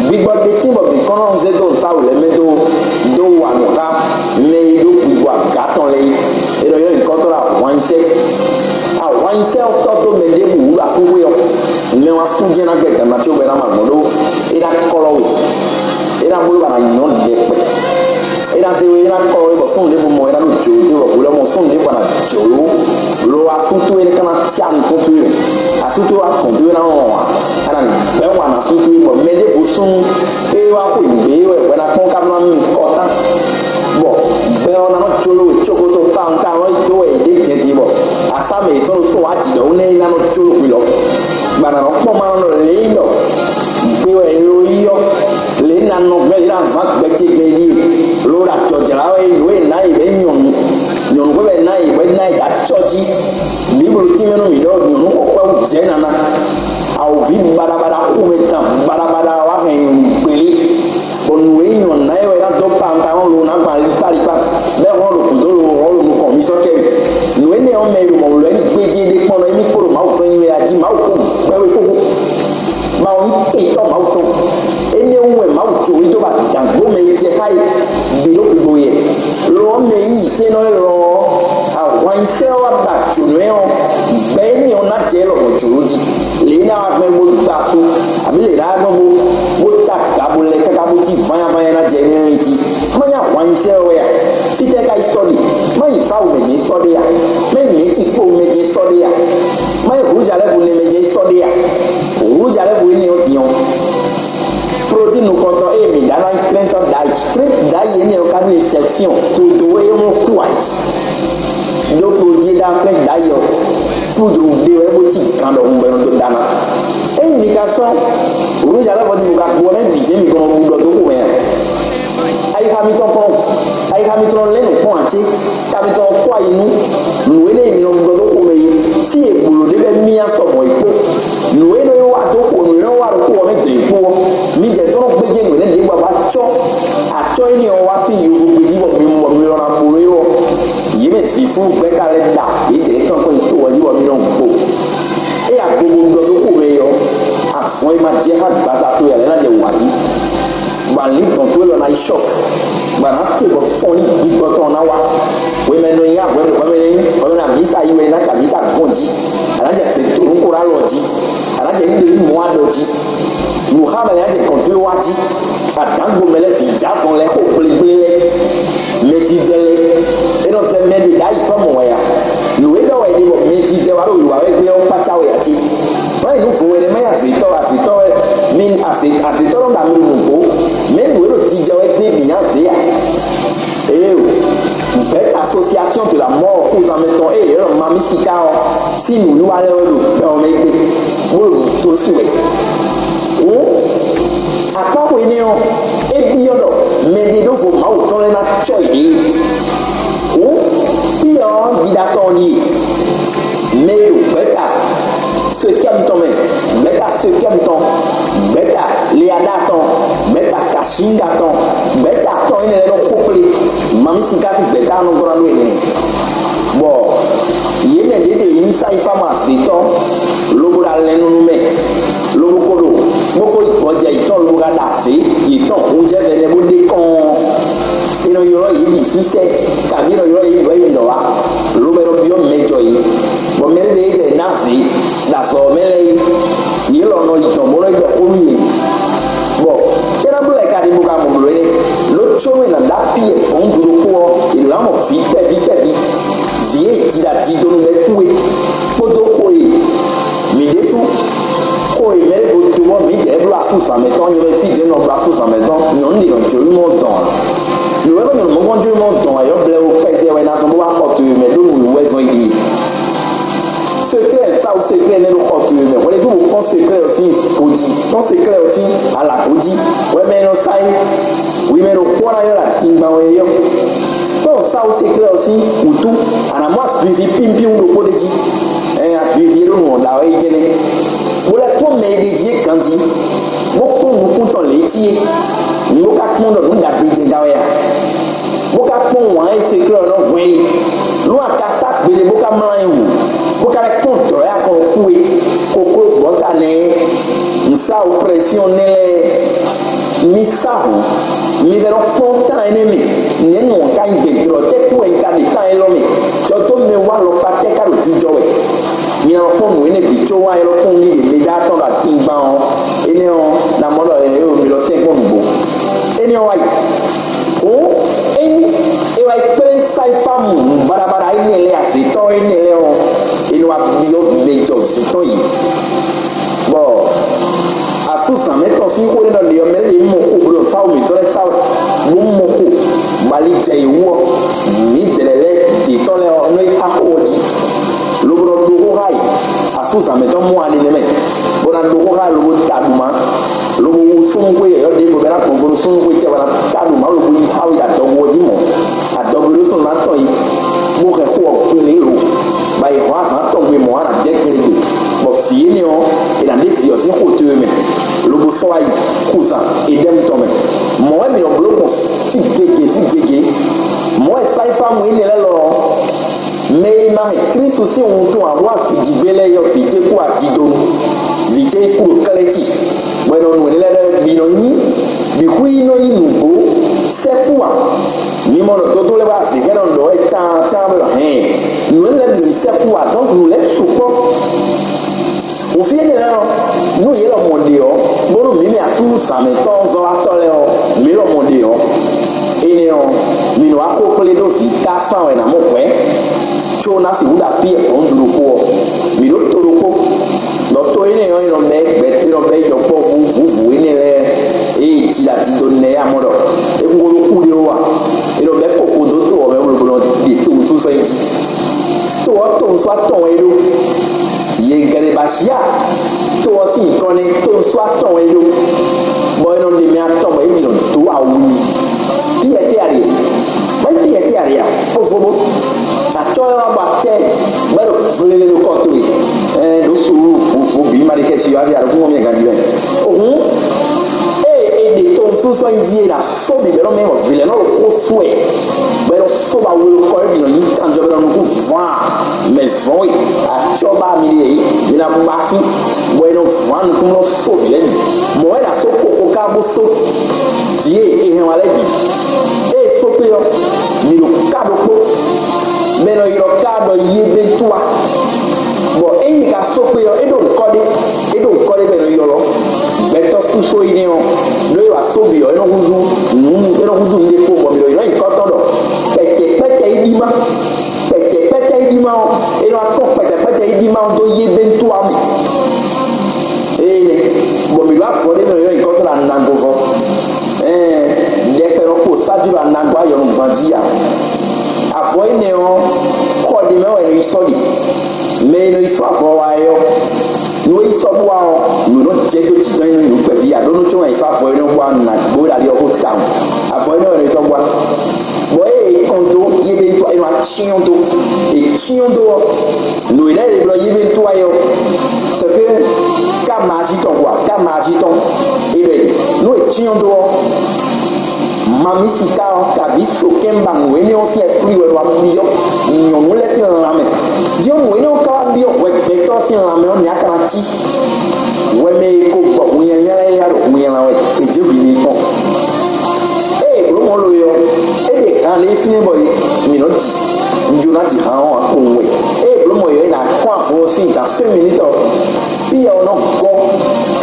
Gbigbɔ ɖé tín bɔ mǐ kɔn nɔ zé dó nǔsáwǔ lɛ́ɛ mɛ dó dó wa nǔ xá mɛ e ɖó gbigbɔ aga tɔn lɛ́ɛ é. È nɔ ylɔ́ nyǐkɔ tɔn ɖɔ ahwanyisɛ. Ahwanyisɛ ɔ́ tɔ́ dó mɛ ɖěbǔ wú ɖo asúxwé ɔ́, mɛ wá sú jɛ́n ná gbɛ gǎnna có bɔ é ná ma gbɔn ɖó é ná klɔ́ we. É ná bló bɔ a nǎ nyɔ́ ɖɛkpɛ. É ná zé we, é ná klɔ́ we bɔ súnnu ɖěvo mɔ é ná ɖo jǒ dó bɔ hwelɔ́ mɔ súnnu ɖěvo a nǎ jǒ lo asú towe ka ná cí nukún towe mɛ. Asú towe wá kɔn towe ná wɔn ǎ. A nǎ gbɛ́ wa nú asú towe bɔ mɛ ɖěvo súnnu é wá xwe nǔgbé wɛ hwɛ ná kpɔ́n ká nɔ mì kɔtán. Bɔ gbɛ ɔ́ ná nɔ jló we cóxótó kpawun ká nɔ yi dó wɛ yě ɖe gɛ́dí bɔ asá mɛ yětɔn ɖo sún wá jǐ ɖɔ wú nɛ́ é ná nɔ jló hwi lɔ. Bɔ a nǎ nɔ kpɔ́n ma nɔ ɖɔ lě nyí ɖɔ gbe wɛ lo yí ɔ́, lě ná nɔ gbɛ́ yě ná zán gbɛ ce gbɛ ɖíe. Lo ɖo ajɔ̌jlá wɛ nǔ e ná yě bɛ́ nyɔ̌nu, nyɔ̌nu wɛ ná yě bɛ́ ná yě dó acɔ́ jí. Bíblu tínmɛ nú mǐ ɖɔ nyɔ̌nu xɔ kwɛ́ wú jɛ̌ nana. Awǒvi baɖabaɖa xomɛ tɔn baɖabaɖa wá hɛn nyɔ̌nu gbélé. Bɔ nǔ e nyɔ̌nu ná é wɛ ná dó pantalɔ́n lo ná gban likpálikpá, bɔ é hlɔ́n ɖo gǔdo lo hlɔ́n ɖo nukɔn mì sɔ́ kɛ mì. Nǔ énɛ́ ɔ́ mɛ e ɖo mɔ̌ wlɛ́ ní gbéjé ɖé kpɔ́n nɔ émí kpo ɖo Mawu tɔn nyi wɛ a jí Mawu kó gbɛ́ we kókó. Mawu nyí kɛntɔ́ Mawu tɔn. Énɛ́ wú wɛ Mawu jǒ wí dó ba dǎngbó mɛ e jɛ xá yi bǐ ɖo xwixo yɛ. Lo ɔ́, mɛ yíyí sɛ́nɔ élɔ́ ɔ́, ahwan nyi sɛ́ ɔ́ wá ba jǒnɔ ɛ ɔ́, gbɛ énɛ́ ɔ́ ná jɛ lɔmɔ̌ jǒnɔ jí. Lě e ná wá gbɛn bó gba asú, abǐ lě e ná wá gbɛn bó bó ta ga bó lɛ káká bó cí ványáványá ná jɛ énɛ́ ɔ́ jí. Má nyí ahwan nyi sɛ́ ɔ́ wɛ a? Fítɛ́ ka yi sɔ́ ɖe? Má nyí Sawu mɛ jɛ́n sɔ́ ɖe a? Má nyí mɛ̌ ci kpowun mɛ jɛ́n sɔ́ ɖe a? Má nyí Ruzalɛ́fu nɛ mɛ jɛ́n sɔ́ ɖe a? Ruzalɛ́fu énɛ́ ɔ́ din ɔ́, Plodí nukɔntɔn ée mǐ ɖa ná nyí klɛ́ntɔ́ ɖ'ayǐ. Klɛ́ntɔ́ ɖ'ayǐ énɛ́ ɔ́ ka ɖó infɛksyɔn dodó e mɔ kú ayǐ. Ɖó plodí e ɖa klɛ́ntɔ́ ɖ'ayǐ ɔ́, púdru ɖé wɛ bó cí gan ɖɔhun bɔ é nɔ dó ɖa ná. Ényí mi ka sɔ́ rúzalɛ́ vɔ din bó ka gbɔ nɛ́ bǐ jɛ́n mi kɔn nɔ ɖu ɖɔ dó xomɛ a? Ayixa mitɔn kɔn, ayixa mitɔn lɛ́ nǔ kpɔ́n ǎ cé? Ta mitɔn kɔ ayi nú nǔ énɛ́ e mi nɔ ɖɔ dó xomɛ é. Fí e gbǒló ɖé bɛ́ mì asɔ mɔ̌ yi kpó. Nǔ e nɔ yi wá dó xo nǔ e nɔ wá ɖo xó ɔ́ mɛ dɔn yi kpó ɔ́, midɛɛ sɔ́ nɔ gbéjé nǔ énɛ́ ɖěbǔ abú acɔ́. Acɔ́ énɛ́ ɔ́ wá sín yovo gbéjí bɔ mi mɔ mi lɔ ná bló é ɔ́, yě mɛ zǐnflú gbɛ́ ka lɛ́ ɖa yědɛɛ tɔn kɔn nyi to ɔ́ jí bɔ mi nɔ gbo. Ée agbogbo ɖɔ dó xomɛ é ɔ́, avɔn e ma jɛ xá gbaza towe ǎ lɛ́ɛ ná jɛ wǎ jí. Bɔ alǐndɔn towe lɔ ná yi shɔ́k, bɔ a nǎ te bɔ fɔ́n ní gbigbɔ tɔn ná wá. Hwemɛ nɔ nyi ahwɛ ɖo hwɛmɛ ní hwɛmɛ ná mǐsa yi wɛ ná ta mǐsa gbɔn jí. A nǎ jɛ azě dó nú kó ɖo alɔ jí. A nǎ jɛ nǔɖé mɔ aɖɔ jí. Nǔxámɛ lɛ́ɛ ná jɛ gɔ̌n towe wá jí. Adǎngbo mɛ lɛ́ɛ vǐ jǎ vɔn lɛ́ɛ xo gblégblé lɛ́ɛ. Mɛzizɛ lɛ́ɛ é nɔ zɛ mɛ ɖě ɖ'ayǐ sɔ́ mɔ wɛ a? Nǔ e ɖɔ wɛ è ɖe bɔ mɛzizɛ wá ɖo wǐwá wɛ gbé ɔ́ kpácá wɛ ǎ cí. Má yi nú vo wɛ nɛ́ má nyí azětɔ́, azětɔ́ wɛ mí azě azětɔ́ nɔ ɖo ami ɖo nǔgbó. Mɛ nǔ e ɖo jijɛ wɛ gbé bǐ nyí azě a? Éeǒ. Bête association de la mort xozanmɛ tɔn ée yě nɔ ma mì sika ɔ́, Sín nǔwiwa lɛ́ɛ wɛ ɖo gbɛ ɔ́ mɛ gbé, bó ɖo nǔ dó sin wɛ. Hǔn akpáxwe énɛ́ ɔ́, é byɔ́ ɖɔ mɛɖeɖóvo Mawu tɔn lɛ́ɛ ná cɔ́ yě. Hǔn Piyɛ ɔ́ ɖiɖa tɔn ɔ́ ɖíe: mɛ e ɖo gbɛ̌ta Sekɛ́mu tɔn mɛ, gbɛ̌ta Sekɛ́mu tɔn, gbɛ̌ta Leaɖa tɔn, gbɛ̌ta Kashinda tɔn, gbɛ̌ta tɔn énɛ́ lɛ́ɛ nɔ xo kplé. Mamísin ka cí gbɛ̌ta nɔ gɔ́ ná ɖó ɛnɛ, bɔ yě mɛ ɖě ɖe nyí Sayifámu azětɔ́, lobo ɖo alɛnnu nú mɛ, lobo ko ɖo bó ko yi gbɔjɛ yětɔn lobo ka ɖo azě yětɔn hunjɛ́vɛ lɛ́ɛ bó ɖe kɔn. È nɔ ylɔ́ yě bǐ sísɛ́, kabí è nɔ ylɔ́ yě bǐ wɛ yě bǐ nɔ wá, lobo è nɔ byɔ́ mɛ jɔ yě, bɔ mɛ ɖě jɛ ná zě ɖo azɔ̌ mɛ lɛ́ɛ é, yě lɔ nɔ yi dɔ̌n bó nɔ yi ɖɔ xó nú yě. Bɔ é ná bló wɛ ka ɖi bó ka mɔ blǒ énɛ́? Ló có nú è nǎ ɖó apí e bɔ̌n ɖokpó ɔ́, è nǎ mɔ vǐ kpɛví kpɛví, vǐ e è ji ɖo adidonu mɛ kú é, kpódó xo e mǐ ɖésú, xo e mɛ ɖěvo dó bɔ mǐdɛɛ bló asúzǎn mɛtɔn, nyɛ mɛ fí ɖě nɔ bló asúzǎn mɛtɔn, nyɔ̌nu ɖě nɔ jó mɔ dɔn ǎ. Nǔ wɛ nɔ nyɔ̌nu mɔ̌kɔnjú mɔ dɔn ǎ, yɔ blɛ wo kpɛjɛ wɛ ná zɔn bó wá xɔ to e mɛ ɖó nǔ wɛ zɔn yi ɖi. Seklɛ́, sawu seklɛ́ nɛ́ ɖo xɔ towe mɛ. Hwɛɖévú kpɔ́n seklɛ́ ɔ́ sín vo jí, kpɔ́n seklɛ́ ɔ́ sín alǎgó jí. Hwɛ mɛ e nɔ sa é, hwi mɛ e ɖo xó ɔ́ ná ylɔ́ ɖo atingban wɛ é ɔ́, kpɔ́n sawu seklɛ́ ɔ́ sín wǔtu, a nǎ mɔ azɔ̌wiví pínpín ɖokpó ɖ'é jí. Ɛɛn, azɔ̌wiví e ɖo nǔ ɔ́ ɖa wɛ é jɛ́n nɛ́. Bó lɛ́ kpɔ́n mɛ e ɖe jí é ganjí, bó kpɔ́n nukún tɔn lě cí é, bó ka kpɔ́n ɖɔ nǔ ɖagbe jɛ́n da wɛ a? Bó ka kpɔ́n wǎn e seklɛ́ ɔ́ nɔ hwɛ́n é. Nú a ka sá gbeɖé bó ka mlá nyi hǔn, bó ka lɛ́ kpɔ́n dɔ̌ e a kɔn kú é, kokló gbɔ̌ta nɛ́ é, nǔsáwǔ prɛ́syɔ́n nɛ́ lɛ́ɛ, mi sá hǔn, mi vɛ́ nɔ kpɔ́n tán énɛ́ mɛ. Nɛ̌ nǔ ɔ́ ka nyí gbɛ̌dlɔ́ tɛ́ kú wɛ un ka ɖe tán élɔ́ mɛ? Jɔ dó mɛ wá alɔkpa tɛ́ ka ɖo jijɔ wɛ? Mi nɔ kpɔ́n nǔ énɛ́ bǐ có wá élɔ́ kpɔ́n ní ɖě mɛ ɖó atɔ́ ɖo atingban ɔ́, énɛ́ ɔ́, ná mɔ ɖɔ ɛ mi lɔ tɛ́nkpɔ́n nǔgbó. Énɛ́ ɔ́ wá yi. Hǔn ényí é wá yi kplé Sayifámu baɖabaɖa énɛ́ lɛ́ɛ, azětɔ́ énɛ́ lɛ́ɛ ɔ́, é nɔ wá byɔ́ mɛ jɔ vǐ tɔn yi. Bɔ asúzǎn mɛtɔn sín xó ɖé nɔ ɖe ɔ́, mɛ lɛ́ɛ ɖě mɔ xo bó ɖo nǔsáwǔ mǐtɔn lɛ́ɛ sa wɛ, bó mɔ xo, bɔ ali jɛ yě wú ɔ́, mǐdɛɛ lɛ́ɛ ɖě tɔn lɛ́ɛ ɔ́ nɔ yi xá xó ɔ́ jí, lobo nɔ ɖó xó xá yě. Asúzǎn mɛtɔn mɔ ali nɛ́ mɛ, bó ná ɖó xó xá yě lobo ta ɖu má, lobo wú súnnu xwé yɔ̌yɔ́ ɖěvo bɔ é ná gbɔn vo nú súnnu xwé cɛ bɔ é ná ta ɖu má lobo yi xá we ɖo adɔgo ɔ́ jí mɔ̌. Adɔgo ɖó súnnu ná tɔn yi, bó hɛn xó ɔ́ kplé lo, bɔ ayǐhɔ́n azǎn atɔn gbe mɔ̌ á nǎ jɛ kplé gbe, bɔ vǐ énɛ́ ɔ́, è nǎ ɖe vǐ ɔ́ sín xo towe mɛ, lobo sɔ́ wá yi kuzan Edɛ́mu tɔn mɛ. Mɔ̌ wɛ mǐ nɔ bló gbɔn fí gěgé fí gěgé. Mɔ̌ wɛ Sayifámu énɛ́ lɛ́ɛ lɔ ɔ́, mɛ e ma hɛn Klísu sín wuntun ǎ bó wá vǐ jí gbé lɛ́ɛ é ɔ́, vǐ ce kú adidonu, vǐ ce kú ɖo klɛ́ci, bɔ è nɔ nu énɛ́ lɛ́ɛ ɖɔ bǐ nɔ nyí, bǐ xwí nɔ nyí nǔgbó sɛ́kú ǎ. Mi mɔ ɖɔ dodó lɛ́ɛ wá zě xɛ́ nɔ ɖɔ wɛ cáácáá bɔ hɛn nǔ énɛ́ lɛ́ɛ bǐ nɔ nyí sɛ́kú ǎ, dɔ̌nkʋ nǔ lɛ́ɛ sukpɔ́. Wǒ fí énɛ́ lɛ́ɛ ɔ́, nú yě lɔmɔ̌ ɖe ɔ́, bónú mǐ mɛ asú zǎnmɛtɔ́ zɔ́watɔ́ lɛ́ɛ ɔ́, mǐ lɔmɔ̌ ɖe ɔ́, énɛ́ ɔ́, mǐ nɔ wá xo kplé ɖó vǐ táfán wɛ nǎ mɔ hwɛ̌, có ná sixú ɖo apí e hɔ̌ndu ɖokpó ɔ́. Mǐ ɖó to ɖokpó, bɔ to énɛ́ ɔ́, è nɔ bɛ́ gbɛ, è nɔ bɛ́ yɔkpɔ́vú vǔvǔ énɛ́ lɛ́ɛ e è ji ɖo adidonu lɛ́ɛ é, a mɔ ɖɔ é kún ko ɖó xú ɖé ó a? È nɔ bɛ́ koko dó to ɔ́ mɛ bó nɔ ɖe to wútu sɔ́ yi jí. To ɔ́, to ŋsú atɔn wɛ é ɖó. Yě gɛ́ ɖé ba Asia, to ɔ́ sín nyǐkɔ nɛ́, to ŋsú atɔn wɛ é ɖó, bɔ è nɔ ɖe mɛ atɔn bɔ é bǐ nɔ dó awu n'i. Piyɛ tɛ́ a ɖe? Mɛ Piyɛ tɛ́ a ɖe a? Xófó bó. Acɔ́ ɛ wá ba tɛ́ bɔ é ɖo vlélé ɖo kɔ towe. Ɛɛ, ɖǒ suúlu vovo bǐ ma ɖe xɛsi wá fí a ɖo kún mɔ mì ganjí mɛ. Òhun, ée è ɖe to ŋsú sɔ́ nyi jí é ɖo asó bǐbɛ́nɔ mɛ, bɔ vǐ lɛ́ɛ nɔ ɖo xó sú wɛ, bɔ é nɔ só ba wló kɔ é bǐ nɔ nyí kanjɔ bɔ é nɔ nukún vɔ́n a? Mɛ vɔ́n e, acɔ́ ba mi ɖe é, mi ná ba fí, bɔ é nɔ vɔ́n a nukún nɔ só vǐ lɛ́ɛ bǐ. Mɔ̌ wɛ è nǎ só koko ká bó só vǐ e è hɛn wá lɛ́ɛ bǐ. Ée é só kpé ɔ́, mǐ ɖo ká ɖokpó, bɔ è nɔ ylɔ́ ká ɔ́ ɖɔ Yebétua, bɔ ényí è ka só kpé ɔ́, é ɖo ŋkɔ ɖé, é ɖo ŋkɔ ɖé bɔ è nɔ ylɔ́ gbɛtɔ́ súsó énɛ́ ɔ́, ɖó é wa só bǐ ɔ́, é nɔ húzú nǔ, é nɔ húzú nǔ ɖé kpowun, bɔ mǐ ɖo ylɔ́ nyǐkɔ tɔn ɖɔ kpɛtɛkpɛtɛ yi ɖi má. Kpɛtɛkpɛtɛ yi ɖi má ɔ́, é nɔ wá kpɔ́n kpɛtɛkpɛtɛ yi ɖi má ɔ́ dó Yebétua mɛ. Énɛ́, bɔ mǐ ɖo avɔ ɖé mɛ ylɔ́ nyǐkɔ tɔn ɖo anago vɔ. Ɛɛ, ɖɛkpɛ nɔ kpo sájú ɖo anago ayɔnugban jí ǎ. Avɔ énɛ́ ɔ́, xɔ ɖé mɛ wɛ è nɔ yi sɔ́ ɖe. Mɛ e nɔ yi sɔ́ avɔ wá é ɔ́, nú é yi sɔ́ bó wá ɔ́, nǔ e nɔ jɛ dó jǐ tɔn é nú nǔ kpɛví ǎ, ɖó nú có nɔ yi sɔ́ avɔ énɛ́ bó wá nɔ nǎ gbó ɖali ɔ́ xó tawun. Avɔ énɛ́ wɛ nɔ yi sɔ́ bó wá. Bɔ ée è kɔn dó yébéntɔ́, è nɔ acyɔ́n dó, è cyɔ́n dó ɔ́, nǔ e lɛ́ è blɔ yébéntɔ́ wá é ɔ́, c'est que ká mají tɔn quoi, ká mají tɔn é ɖɔ é. Nú è cyɔ́n dó ɔ́, Mamísika ɔ́, kabǐ sokɛ́nba nǔ énɛ́ ɔ́ sín ɛ́sprí wɛ wá byɔ́ nyɔ̌nu lɛ́ɛ sín lanmɛ. Din ɔ́, nǔ énɛ́ ɔ́ ka wá byɔ́ hwɛ gbɛtɔ́ sín lanmɛ ɔ́, nɛ̌ a ka ná cí? Hwɛ mɛ e ko gbɔ hun nyanya lɛ́ɛ yá ɖo hun nylá wɛ, è jǐ hwi n'i kpɔ́n. Ée è blǒ mɔ̌ lo é ɔ́, é ɖe han ɖé fínɛ́ bɔ mǐ nɔ ɖi. Un jló ná ɖi han ɔ́ ǎ kpowun wɛ. Ée è blǒ mɔ̌ é ɔ́, è nǎ kɔn avɔ ɔ́ sín gan cinq minutes ɔ́, Piyɛ ɔ́ nɔ gɔ́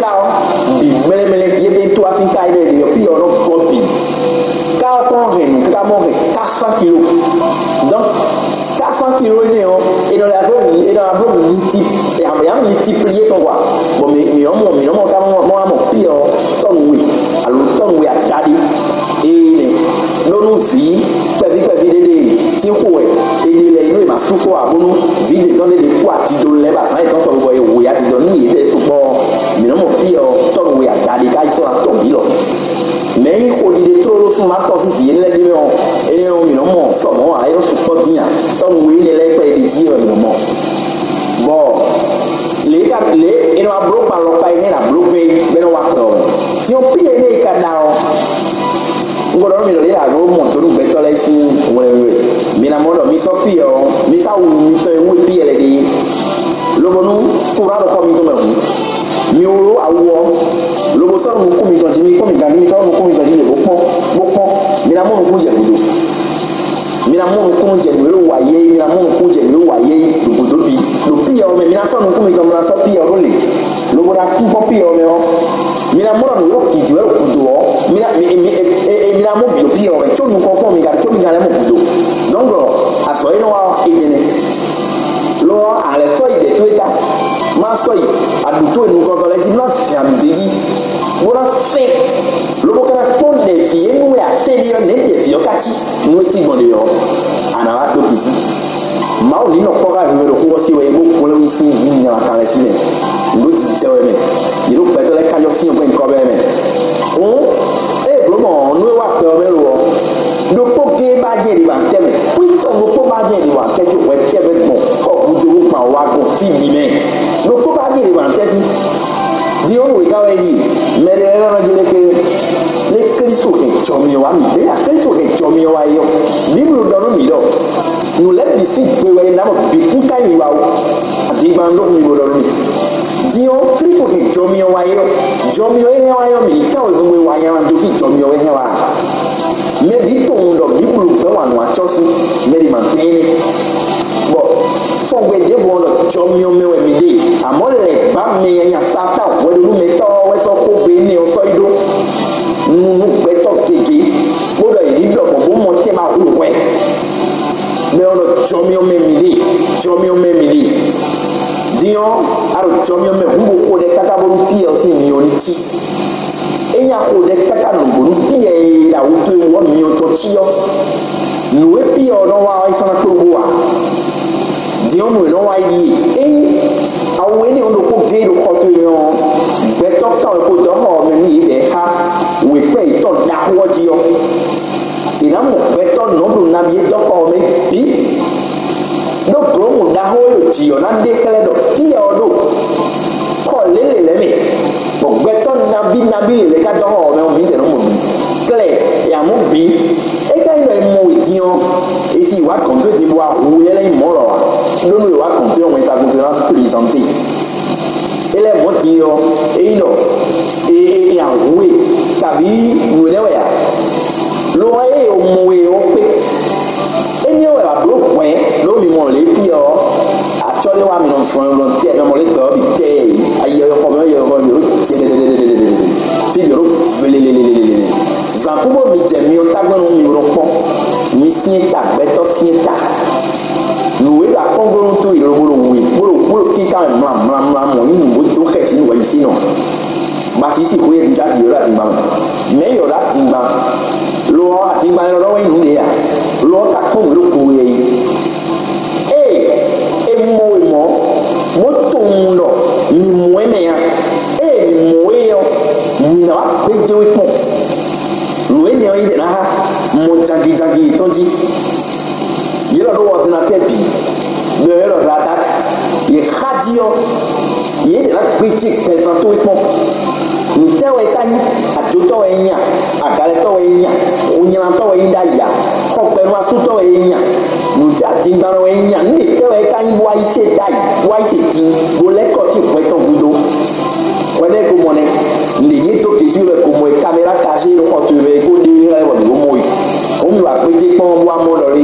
ká ɔ́ bǐ mlɛ́mlɛ́, yě bǐ tó afín ká énɛ́ ɖe ɔ́, Piyɛ ɔ́ nɔ gɔ́ bǐ. Ká ɔ́ kɔn hɛn nǔ káká mɔ hɛn quatre cents kilos. Donc quatre cents kilos énɛ́ ɔ́, è nɔ lɛ́ è nɔ bló multiplier, è nɔ multiplier tɔn quoi. Bon, mǐ mǐ nɔ mɔ mǐ nɔ mɔ ká mɔ mɔ Piyɛ ɔ́ tɔ́nu we alo tɔ́nu we adaɖé. Ee nɛ ɖó nú vǐ kpɛví kpɛví ɖé ɖe sín xo wɛ è ɖe lɛ́ɛ nú è ma sú xó ǎ, bónú vǐ ɖě tɔn ɖé ɖě kú ati dó lɛ́ɛ bɔ azǎn yětɔn sɔgbe bɔ è hu ya didɔ nú yěɖée sukpɔ́ ɔ́, mǐ nɔ mɔ Piyɛ ɔ́ tɔ́nu we adaɖé ká yi tɔ́n atɔn bǐ lɔ. Mɛ̌ nyí xo ɖiɖe tlóló súnnu atɔn sín vǐ énɛ́ lɛ́ɛ ɖ'é mɛ ɔ́, énɛ́ ɔ́ mǐ nɔ mɔ sɔ mɔ̌ ǎ, é nɔ sukpɔ́ dín ǎ. Tɔ́nu we énɛ́ lɛ́ɛ kpɛɖé jí wɛ mǐ nɔ mɔ. Bɔ lě ka lě è nɔ wá bló kpa alɔkpa e hɛn ɖo ablógbɛ́ é bɔ é nɔ wá kpɛ ɔ́ mɛ. Din ɔ́, Piyɛ énɛ́ e ka ɖa ɔ́, un ko ɖɔ nú mi ɖɔ lě ɖo abló mɔ dó nú gbɛtɔ́ lɛ́ɛ sín hwlɛngbe. Mi ná mɔ ɖɔ mi sɔ́ Piyɛ ɔ́, mi sɔ́ awu mitɔn e wú Piyɛ lɛ́ɛ ɖe é, lobo nú kúnnu alɔkɔ mitɔn mɛ hǔn, mi wló awu ɔ́, lobo sɔ́ nú nukún mitɔn jí, mi kpɔ́n mi ganjí, mi sɔ́ nú nukún mitɔn jí lě bó kpɔ́n, bó kpɔ́n, mi ná mɔ nukún jɛ gǔdo. Mi ná mɔ nukúnnú jɛ nǔ e wa yɛ é, mi ná mɔ nukúnnú jɛ nǔ e wa yɛ é ɖo gǔdo bǐ. Ɖo Piyɛ ɔ́ mɛ, mi ná sɔ́ nukún mitɔn, mi ná sɔ́ Piyɛ ɔ́ ɖó lě, lobo ná kún gbɔn Piyɛ ɔ́ mɛ ɔ́, mi ná mɔ ɖɔ nǔ e ɖo gǐ jí wɛ ɖo gǔdo ɔ́, mi ná mi mi e- e- mi ná mɔ bǐ ɖo Piyɛ ɔ́ mɛ, có nukɔn kpɔ́n mi gǎn, có mi gǎn lɛ́ mɔ gǔdo. Donc azɔ̌ e nɔ wa ɔ́, é jɛnɛ. Lo ɔ́, a lɛ́ sɔ́ yi ɖɛ towe ta, má sɔ́ yi aɖǔ towe nukɔntɔn lɛ́ɛ jí, má zin aɖǔ d'é jí, bó ná sɛn, lobo ka ná kpɔ́n ɖɛ̌ví e nú wɛ a sɛn ɖe ɔ́, nɛ̌ ɖɛ̌ví ɔ́ ka cí? Nú é cí gbɔn ɖe ɔ́, a nǎ wá dó bǐ sí. Mawu ní nɔ kpɔ́ xá hwenu e ɖo xó ɔ́ sí wɛ é bó hwlɛ́n wú sín nǔ nyanya kan lɛ́ɛ sí mɛ. Nǔ ɖo jijɛ wɛ mɛ. Yě ɖo gbɛtɔ́ lɛ́ɛ kanjɔ sín yɔkpɛ́n kɔ bɛ́ mɛ. Hǔn, ée è blǒ mɔ nú é wá kpɛ ɔ́ mɛ lo ɔ́, ɖokpó géé bá jɛ ɖě ba tɛ́ mɛ. Kwítɔn ɖokpó bá jɛ ɖě ba tɛ́ có hwɛ tɛ́ mɛ gbɔn kɔ gúdo bó kpan wá gbɔn fí bǐ mɛ. Ɖokpó bá jɛ ɖě ba tɛ́ sí. Din ɔ́, nǔ e ka wɛ ɖi mɛ ɖé lɛ́ɛ nɔ jlɛ́ ké lé Klísu hɛn jɔ myɔ wá mǐ. Lě e Klísu hɛn jɔ myɔ wá é ɔ́, Bíblu ɖɔ nú mǐ ɖɔ nǔ lɛ́ɛ bǐ sín gbe wɛ é ná bɔ bǐ kún ka nyi wa ó. Adingban ɖó mi bo ɖɔ nú mì. Din ɔ́, Klísu hɛn jɔ myɔ wá é ɔ́, jɔ myɔ é hɛn wá é ɔ́, mǐ ní kán wezun e wa nyanya dó fí jɔ myɔ wɛ hɛn wá a? Mɛ bǐ tunwun ɖɔ Bíblu gbɛ́ wǎn nú acɔ́ sí mɛ ɖě ma tɛ́n énɛ́. Bɔ fɔngbe ɖěvo ɔ́ ɖɔ jɔ myɔ mɛ wɛ mǐ ɖe, amɔ̌ lɛ̌ gbá mɛ nyanya Satáan hwɛɖónúmɛtɔ́ ɔ́ wɛ sɔ́ xógbe énɛ́ ɔ́ sɔ́ yi ɖó nu nú gbɛtɔ́ gěgé, bó ɖɔ yě ní ɖɔ gbɔn bó mɔ tɛn ma hu hwɛ. Mɛ ɔ́ ɖɔ jɔ myɔ mɛ mǐ ɖe, jɔ myɔ mɛ mǐ ɖe. Din ɔ́, a ɖo jɔ myɔ mɛ hǔn bo xo ɖɛ káká bónú Piyɛ ɔ́ sín myɔ ní cí. É nyí a xo ɖɛ káká nǔgbó nú Piyɛ e ɖo awu towe wú ɔ́ myɔ tɔn cí ɔ́, nǔ e Piyɛ ɔ́ nɔ wa ɔ́, é sɔ́ ná kpló bó ǎ. Din ɔ́, nǔ e nɔ wa é ɖíe: ényí awu énɛ́ ɔ́ ɖokpó géé ɖo xɔ towe mɛ ɔ́, gbɛtɔ́ tɔn e ko dɔ̌ xɔ ɔ́ mɛ nú yědɛɛ xá wěkpɛ́ yětɔn ɖaxó ɔ́ jí ɔ́, è nǎ mɔ gbɛtɔ́ nɔ̌ ɖo nabí e dɔ́ xɔ ɔ́ mɛ bǐ. Ɖó glǒmu ɖaxó e ɖo jǐ ɔ́ ná ɖe xlɛ́ ɖɔ Piyɛ ɔ́ ɖo xɔ lělě lɛ́ɛ mɛ, bɔ gbɛtɔ́ nabí nabí lě lɛ́ɛ ka dɔ́ xɔ ɔ́ mɛ ɔ́, mǐdɛɛ nɔ mɔ bǐ. Klɛ́, è nǎ mɔ bǐ. É ka nyí ɖɔ è mɔ we din ɔ́, è si wǎ gɔ̌n towe din bó wá hu we lɛ́ɛ nyí mɔ̌ lɔ ǎ, ɖó nú è wǎ gɔ̌n towe ɔ́, wɛnsagun towe ná plizante. É lɛ́ mɔ̌ din ɔ́, é nyí ɖɔ è è è ahu we kabǐ nǔ énɛ́ wɛ ǎ. Lo ɔ́, ée è mɔ we ɔ́ kpé. Énɛ́ wɛ wǎ bló hwɛ̌ ɖó mi mɔ lě Piyɛ ɔ́, acɔ́ ɖé wá mi nɔ zɔn nɔ tɛ mɛ mɔ lě gbɛ ɔ́ bǐ tɛ ayi ɔ́ xɔ mɛ ɔ́ yɛ xɔ mɛ ɖó cɛɖɛɖɛɖɛɖɛɖɛ fí bǐ ɖó velelelelelele. Zǎn kú bó mi jɛ mi ɔ́ tágbɛ́n nú mi bo nɔ kpɔ́n. Mi syɛ́n ta, gbɛtɔ́ syɛ́n ta. Nǔ e ɖo akɔ́nglɔ́nú towe ɖo bó ɖo we bó ɖo bó ɖo kíká mɛ mlamlamla mɔ nyí nǔ bó dó xɛsi nú hwɛyísínɔ. Basi sín xwé e un já fi yǒ ɖo adingban mɛ. Mɛ̌ yǒ ɖo adingban? Lo ɔ́, adingban élɔ́ ɖɔ wɛ nyí nǔɖé a? Lo ɔ́ ka kpɔ́n nǔ e ɖo gbo we ɔ́ yi. Ée è mɔ we mɔ̌, Bó tunwun ɖɔ mǐ mɔ ɛ mɛ ǎ. Ée mǐ mɔ ɛ ɔ́, mǐ ná wá gbéjé we kpɔ́n. Nǔ énɛ́ ɔ́ yi ɖě ná xá mɔ jangijangi yětɔn jí. Yě lɔ ɖó ɔrdinatɛ́ bǐ, bɔ yě lɔ ɖo atak. Yě xá jí ɔ́, yě ɖě ná gbéjé gbɛzán towe kpɔ́n. Nǔtɛ́ wɛ é ka nyí? Ajotɔ́ wɛ é nyí a? Agalɛtɔ́ wɛ é nyí a? Xunylantɔ́ wɛ é nyí ɖ'ayǐ a? Xɔgbɛnu asútɔ́ wɛ é nyí a? Nǔtɛ́ adingbannɔ wɛ é nyí a? Nǔ ɖětɛ́ wɛ é ka nyí bó wá yi se ɖ'ayǐ, bó wá yi se din, bó lɛ́ kɔ sín hwɛ tɔn gúdo? Hwɛ ɖé ko mɔ nɛ́. Nǔɖé yě dó gěsí wɛ ko mɔ e kaméra kazé ɖo xɔ towe wɛ é ko ɖe lɛ́ bɔ mǐ ko mɔ we. Hǔn mǐ wá gbéjé kpɔ́n bó wá mɔ ɖɔ lé.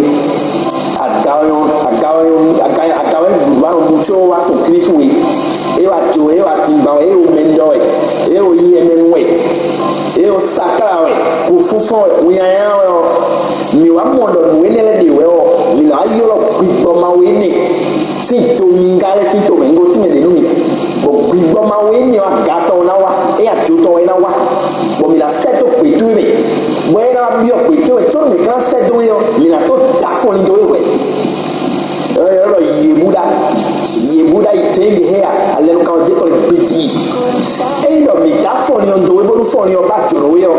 Aga wɛ nyɔ́, aga wɛ nyɔ́, aga aga wɛ nǔɖuɖu anɔ mu có wá tɔn Klísu wɛ. É wá jo, é wá dingban wɛ, é wo mɛ ɖɔ wɛ, é wo yí ɛmɛ nú wɛ, é wo sakla wɛ, kú fúnfɔ́n wɛ, wunnyanya wɛ ɔ́, mǐ wá mɔ ɖɔ nǔ énɛ́ lɛ́ɛ ɖě wɛ ɔ́, mǐ ná wá ylɔ́ gbigbɔ Mawu énɛ́ sín do mi ŋgá lɛ́ɛ sín tomɛ, un ko tínmɛ ɖě nú mi. Bɔ gbigbɔ Mawu énɛ́ ɔ́, aga tɔn ɔ́ ná wá, é nyi ajo tɔn wɛ é ná wá, bɔ mǐ ná sɛ́ dó gbětówe mɛ, bɔ é ná wá byɔ́ gbětówe, có nú mǐ ka ná sɛ́ dó é ɔ́, mǐ ná tó da afɔnlin dó é hwɛ̌. Ɛ ɛ ɖɔ Yebuda, Yebuda yi tɛ́nɖe hɛ a, alɛnukan ɔ́ jɛ tɔn gbidi. Ényí ɖɔ mǐ da afɔnlin ɔ́ dó é bónú fɔnlin ɔ́ ba jǒnɔ we ɔ́,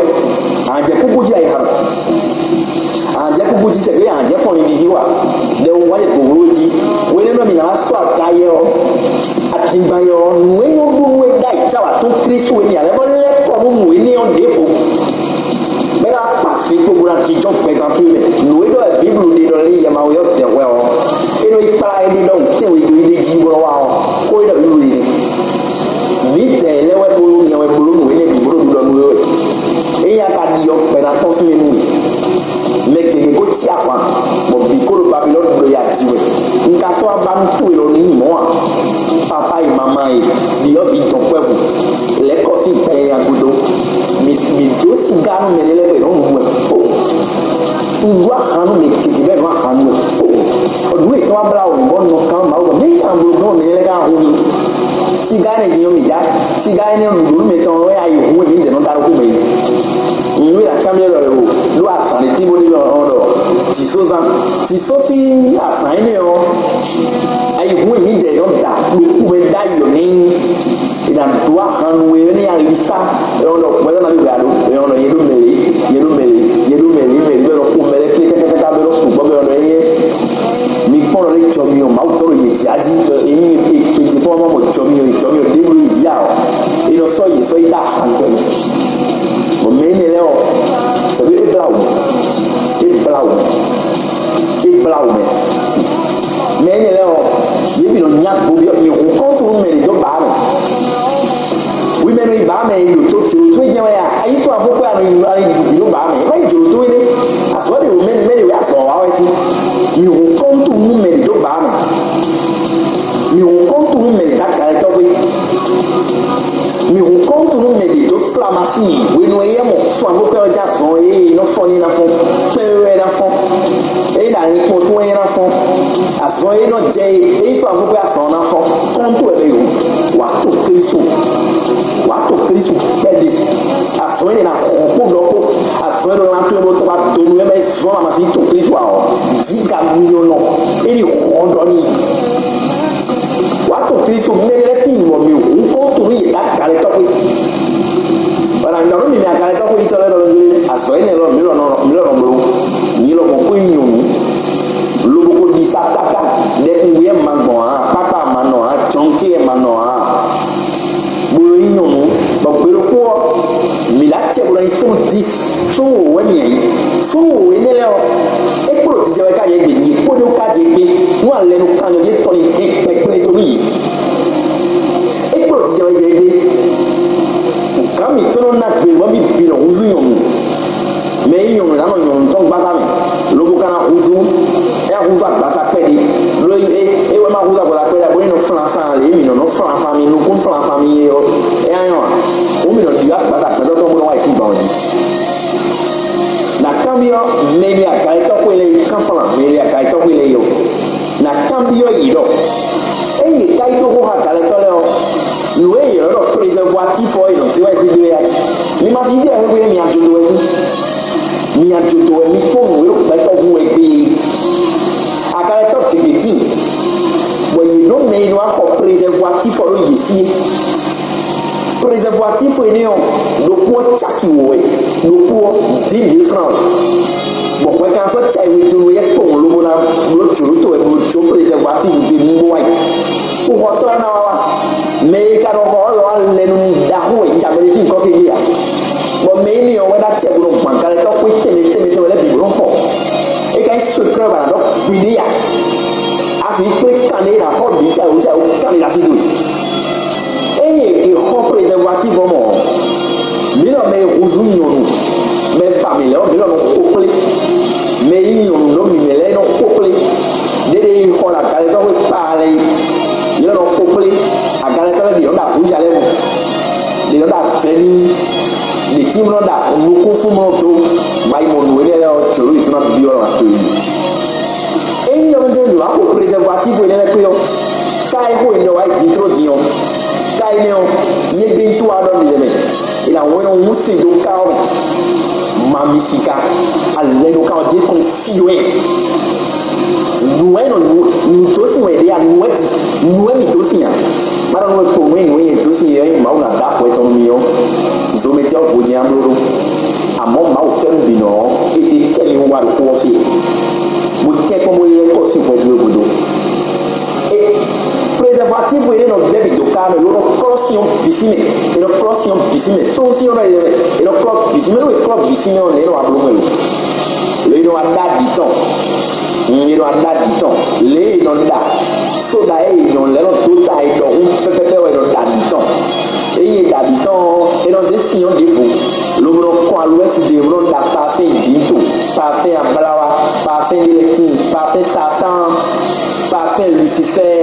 a nǎ jɛ kúkú jí ayixa mɛ. A nǎ jɛ kúkú jí sɛgbé a nǎ jɛ fɔnlin ɖi jí wa. Lɛ wo wá jɛ gbǒgblo we jí. Hwenɛ́nu ɔ́ mǐ ná wá sɔ́ aga yɛ ɔ́, adingban yɛ ɔ́, nǔ e nyɔ́ ɖó nú é ɖ'ayǐ cáwa tɔn Klísu e mǐ ná lɛ́ vɔ lɛ́ kɔ nú nǔ énɛ́ ɔ́ ɖěvo. Bɛ́ ná kpa sin kpokpo ná jínjɔ́n gbɛzán towe mɛ. Nǔ e ɖɔ wɛ Bíblu ɖe ɖɔ lé yɛ Mawu ɔ́ zɛ hwɛ ɔ́, é nɔ yi kplá éɖée ɖɔhun tɛ́nwe dó éɖée jí bó nɔ́ wa ɔ́, xó e ɖɔ Bíblu ɖe nɛ́. Mǐdɛɛ lɛ́ɛ wɛ bló nyɛ wɛ bló nǔ énɛ́ bǐ bó ɖo ɖiɖɔ nú we wɛ. Ényí a ka ɖi ɔ́, gbɛ ná tɔ́n sín mɛ nú mì. Mɛ gěgé ko cí ahwan, bɔ bǐ ko ɖo Babilɔ́ni ɖo ya ji wɛ. Un ka sɔ́ wá ba nú towe lɔ nú mɔ̌ ǎ. Papa e mama e, ɖyɔ̌vǐ dɔ̌nkpɛvú, lɛ̌ kɔ sín gbɛ nyanya gúdo. Mǐ mǐ dǒ siga nú mɛɖé lɛ́ɛ bɔ yě nɔ́ nu nú wɛ. Un ɖó ahan nú mɛ gěgé bɔ yě nɔ́ ahan nú wɛ. Nǔ yětɔn wá blá wǔ bɔ un nɔ kán Mawu ɖɔ mɛ̌ ka un bló gbɔn mɛ lɛ́ɛ ka hu nú? Siga énɛ́ din ɔ́ mǐ dá. Siga énɛ́ ɔ́ nǔɖuɖu mǐtɔn wɛ ayi hun e mǐ jɛ nɔ da ɖokpó mɛ é. Nǔ e ɖo akanbyɔ́ ɖɔ lo ɖó azǎn ɖé tín bó ɖe ɖɔ ɔ́ ɖɔ jǐsózán. Jǐsó sín azǎn énɛ́ ɔ́, ayi hun e mǐ ɖɛ nɔ da ɖo xu mɛ ɖ'ayǐ ɔ́ nɛ́ nyí. È nǎ dó ahan nú we énɛ́ ayi sá. È nɔ ɖɔ hwɛ̌ ná mi hwɛ alo? È nɔ ɖɔ yě ɖo mɛ lě, yě ɖo mɛ lě, yě ɖo mɛ lě, mɛ lě bɔ è nɔ xo mɛ lɛ́ɛ kɛ́kɛ́kɛ́kɛ́ bɔ è nɔ sukpɔ́ bɔ è nɔ ɖɔ éyɛ́. Mi kpɔ́n ɖɔ lé jɔ mi ɔ, Mawu tɔn ɖo yě jí ǎ jí, ényí è jɛ kpɔ́n mɔ jɔ mi ɔ, jɔ mi ɔ ɖěbǔ ɖo yě jí ǎ ɔ, è nɔ sɔ́ yě sɔ́ yi dó ahan gbɛ mɛ. Bɔ mɛ énɛ́ lɛ́ɛ ɔ́, sɛbí é blá wǔ, é blá wǔ, é blá wǔ mɛ. Mɛ énɛ́ lɛ́ɛ ɔ́, yě bǐ nɔ nyá gbo byɔ́ mi hun kɔ́ntru mɛ ɖě dó bǎ mɛ. Wi mɛ nɔ yi bǎ mɛ yi ɖo tó jlǒ tó jɛ́n wɛ a? Ayi tó avó kpé anɔ yi ɖu bǐ ɖó bǎ mɛ. Wá yi jlǒ tó énɛ́. Azɔ̌ ɖě wǒ mɛ mɛ ɖě wɛ azɔ̌ wa wɛ fún. Mi hun kɔ́ntru nú mɛ ɖě dó bǎ mɛ. Mi hun kɔ́ntru nú mɛ ɖě dó agalɛtɔ́ xwé. Mi hun kɔ́ntru nú mɛ ɖě dó flamasí hwenu e yɛ mɔ fún avó kpé ɔ́ jɛ azɔ̌ e nɔ fɔ́n ní ná fɔ́n. Kpɛ́ wɛ ná fɔ́n. Eye ɖo anyikpɔ́n tó wɛ ná fɔ́n. Azɔn e nɔ jɛ e, e yi sɔ afɔkpɛ azɔn ná fɔ. Kɔntu wɛ bɛ yo. Wà á to Klisu. Wà á to Klisu kpɛɖe. Azɔn e nɔ xɔ kó ɖɔ kó. Azɔn e nɔ lan to e bɔ tɔgba donu e bɛ zɔn la ma si to Klisu a ɔ. Ji ka mi yɔ nɔ. E ni xɔ dɔ ni. Wà á to Klisu mɛ lɛ ti wɔ mi hu kɔntu ni yɛ ta galɛ tɔgbe. Wala ŋdɔ nɔ mi mi agalɛ tɔgbe yi tɔ lɛ dɔ lɛ dɔ. Azɔn e nɛ lɔ mi lɔ nɔ mi lɔ nɔ blo. Mi lɔ mɔ ko nyɔnu. Lobo ko ɖi sa káká, ɖɛkun wɛ ma gbɔn hã, kpakpa ma nɔ hã, jɔnke ma nɔ hã. Bolo yi nyɔnu, bɔ gbe ɖokpó ɔ́, mǐ ɖo acɛ bó ná yi sónu dix, sónu wǒ wɛ mǐ yi. Sónu wǒ énɛ́ lɛ́ɛ ɔ́, é kplɔ́ jijɛ wɛ ká yɛ gbe, yě kpódó ká jɛ gbé, nú alɛ nú kanjɔ jɛ tɔn yi hɛn kpɛkplɛ tó nú yě. É kplɔ́ jijɛ wɛ yɛ gbé. Gǎn mǐtɔn nɔ ná gbe bɔ mì bǐ nɔ húzú nyɔnu. Mɛ e nyí nyɔnu ná nɔ nyɔnu tɔn gbáza mɛ, lobo ka ná húzú, é ná húzú agbaza kpɛɖé. Lo é é wɛ má húzú agbaza kpɛɖé, bó é nɔ flan fan lě mǐ nɔ nɔ flan fan mi nukún flan fan mi é ɔ́, é ná nyɔ a? Wǒ mǐ nɔ ɖi agbaza gbɛtɔ́ tɔn bó nɔ wá yi kú gbɔn jí. Nǎ kanbyɔ́ mɛ e nɔ yi agalɛtɔ́xwé lɛ́ɛ é, kán flan mɛ e nɔ yi agalɛtɔ́xwé lɛ́ɛ é ɔ́. Nǎ kanbyɔ́ yě ɖɔ: ényí yě ka yi ɖó xó xá galɛtɔ́ lɛ́ɛ ɔ́, nǔ e yě nɔ ɖɔ prezɛvwatíf ɔ́, è nɔ zé wá yi gbígbé wɛ a jí? Mi ma fi jɛ xwé mi ajodo wɛ fún. Mi ajodo wɛ mi kpɔ́n nǔ e ɖo gbɛtɔ́ hu wɛ gbé é. Agalɛtɔ́ gěgé tíin, bɔ yě ɖó mɛ e nɔ wá xɔ prezɛvwatíf fɔ ɖó yě sí é. Préservatif énɛ́ ɔ́, ɖokpó ɔ́ caki wǒ wɛ, ɖokpó ɔ́ dix mille francs wɛ. Bɔ hwɛ kan sɔ́ cɛ e jló yɛ kpɔ́n lobo ná bló jǒnú towe bó jó préservatif ɖé ní bó wá yi. Xɔxɔtɔ́ ɔ́ ná wá wá. Mɛ e ka nɔ xɔ ɔ́ lɔ wá lɛ́ nú ɖaxó e jamɛ ɖé fí kɔ́ kébé ǎ. Bɔ mɛ énɛ́ ɔ́ wɛ ná cɛ bó nɔ gbɔn agalɛtɔ́ xwé tɛnmɛ tɛnmɛ tɛnmɛ lɛ́ɛ bǐ bó nɔ xɔ. É ka nyí secret ba ná ɖɔ gbeɖé ǎ. Afi kplé kanɖé ná xɔ bǐ cɛ wǒ cɛ wǒ kanɖé ná sí dó. Ényí è xɔ préservatif ɔ́ mɔ, mǐ lɔ mɛ e húzú nyɔ̌nu, mɛ e ba mǐ lɛ́ɛ ɔ́, mǐ lɔ nɔ xo kplé. Mɛ e nyí nyɔ̌nu nɔ mǐmɛ́ lɛ́ɛ nɔ xo kplé. Ɖéɖé yi xɔ ɖo agalɛtɔ́ xwé kpaa lɛ́ɛ yi, yě lɔ nɔ xo kplé. Agalɛtɔ́ lɛ́ɛ ɖě nɔ ɖo ahǔjá lɛ́ɛ mɔ, ɖě nɔ ɖo avɛ̌ n'i, ɖě tín nɔ ɖo nukún fún mɔ dó. Ma yi mɔ nǔ énɛ́ lɛ́ɛ ɔ́, jǒnú yětɔn ná byɔ́ lɔ to yi. Ényí ɔ́, ɖé nǔ axo préservatif énɛ́ lɛ́ɛ kpé ɔ́, ká e xo è nɔ wá yi din tló din ɔ́, ká énɛ́ ɔ́, yé gbé tó wá ɖɔ mi lɛ́ mɛ, è nǎ wɛn nɔ wún sin dó ká ɔ́ mɛ. Ma mi sika, alɛ ɖo ká ɔ́ jɛ tɔn fí wɛ. Nǔ wɛ nɔ nǔ nǔ dó sin wɛ ɖe a nǔ wɛ ti nǔ wɛ mi dó sin a? Má ɖɔ nú we kpowun e nǔ e nyɛ dó sin yɛ ɔ́ nyí Mawu ná dó axɔ etɔn nú mi ɔ́, zomɛtɛ́ ɔ́ vo nyɛ amló ɖó. Amɔ̌ Mawu fɛ́nú bǐ nɔ ɔ́, é zé kɛ́ mi wá ɖo xó ɔ́ fí. Mo tɛ́nkpɔ́n bó lɛ́ kɔ sín hwɛ dó gúdo. É préservatif e nɔ bɛ́ bǐ dó ká mɛ ló nɔ klɔ́ syɔ́n bǐ sín mɛ. È nɔ klɔ́ syɔ́n bǐ sín mɛ. Sónsín ɔ́ nɔ yɛ mɛ. È nɔ klɔ́ bǐ sín mɛ. Nú è klɔ́ bǐ sín mɛ ɔ́, nɛ̌ nɔ wá bló mɛ lo? Lo e nɔ wá ɖó aɖǐ tɔn. Nyɛ ɖo aɖa ɖi tɔn lě e è nɔ ɖa sóɖa e è nɔ lɛ́ nɔ dó ta e ɖɔhun pɛ́pɛ́pɛ́ wɛ è nɔ ɖa ɖi tɔn. Ényí è ɖa ɖi tɔn ɔ́, è nɔ zé sin ɔ́ ɖěvo, lobo nɔ kɔn alwɛ́si ɖe bó nɔ ɖa pafɛ́n vǐto, pafɛ́n ablawa, pafɛ́n ɖélɛ́tín, pafɛ́n Satáan, pafɛ́n Lusifɛ́ɛ,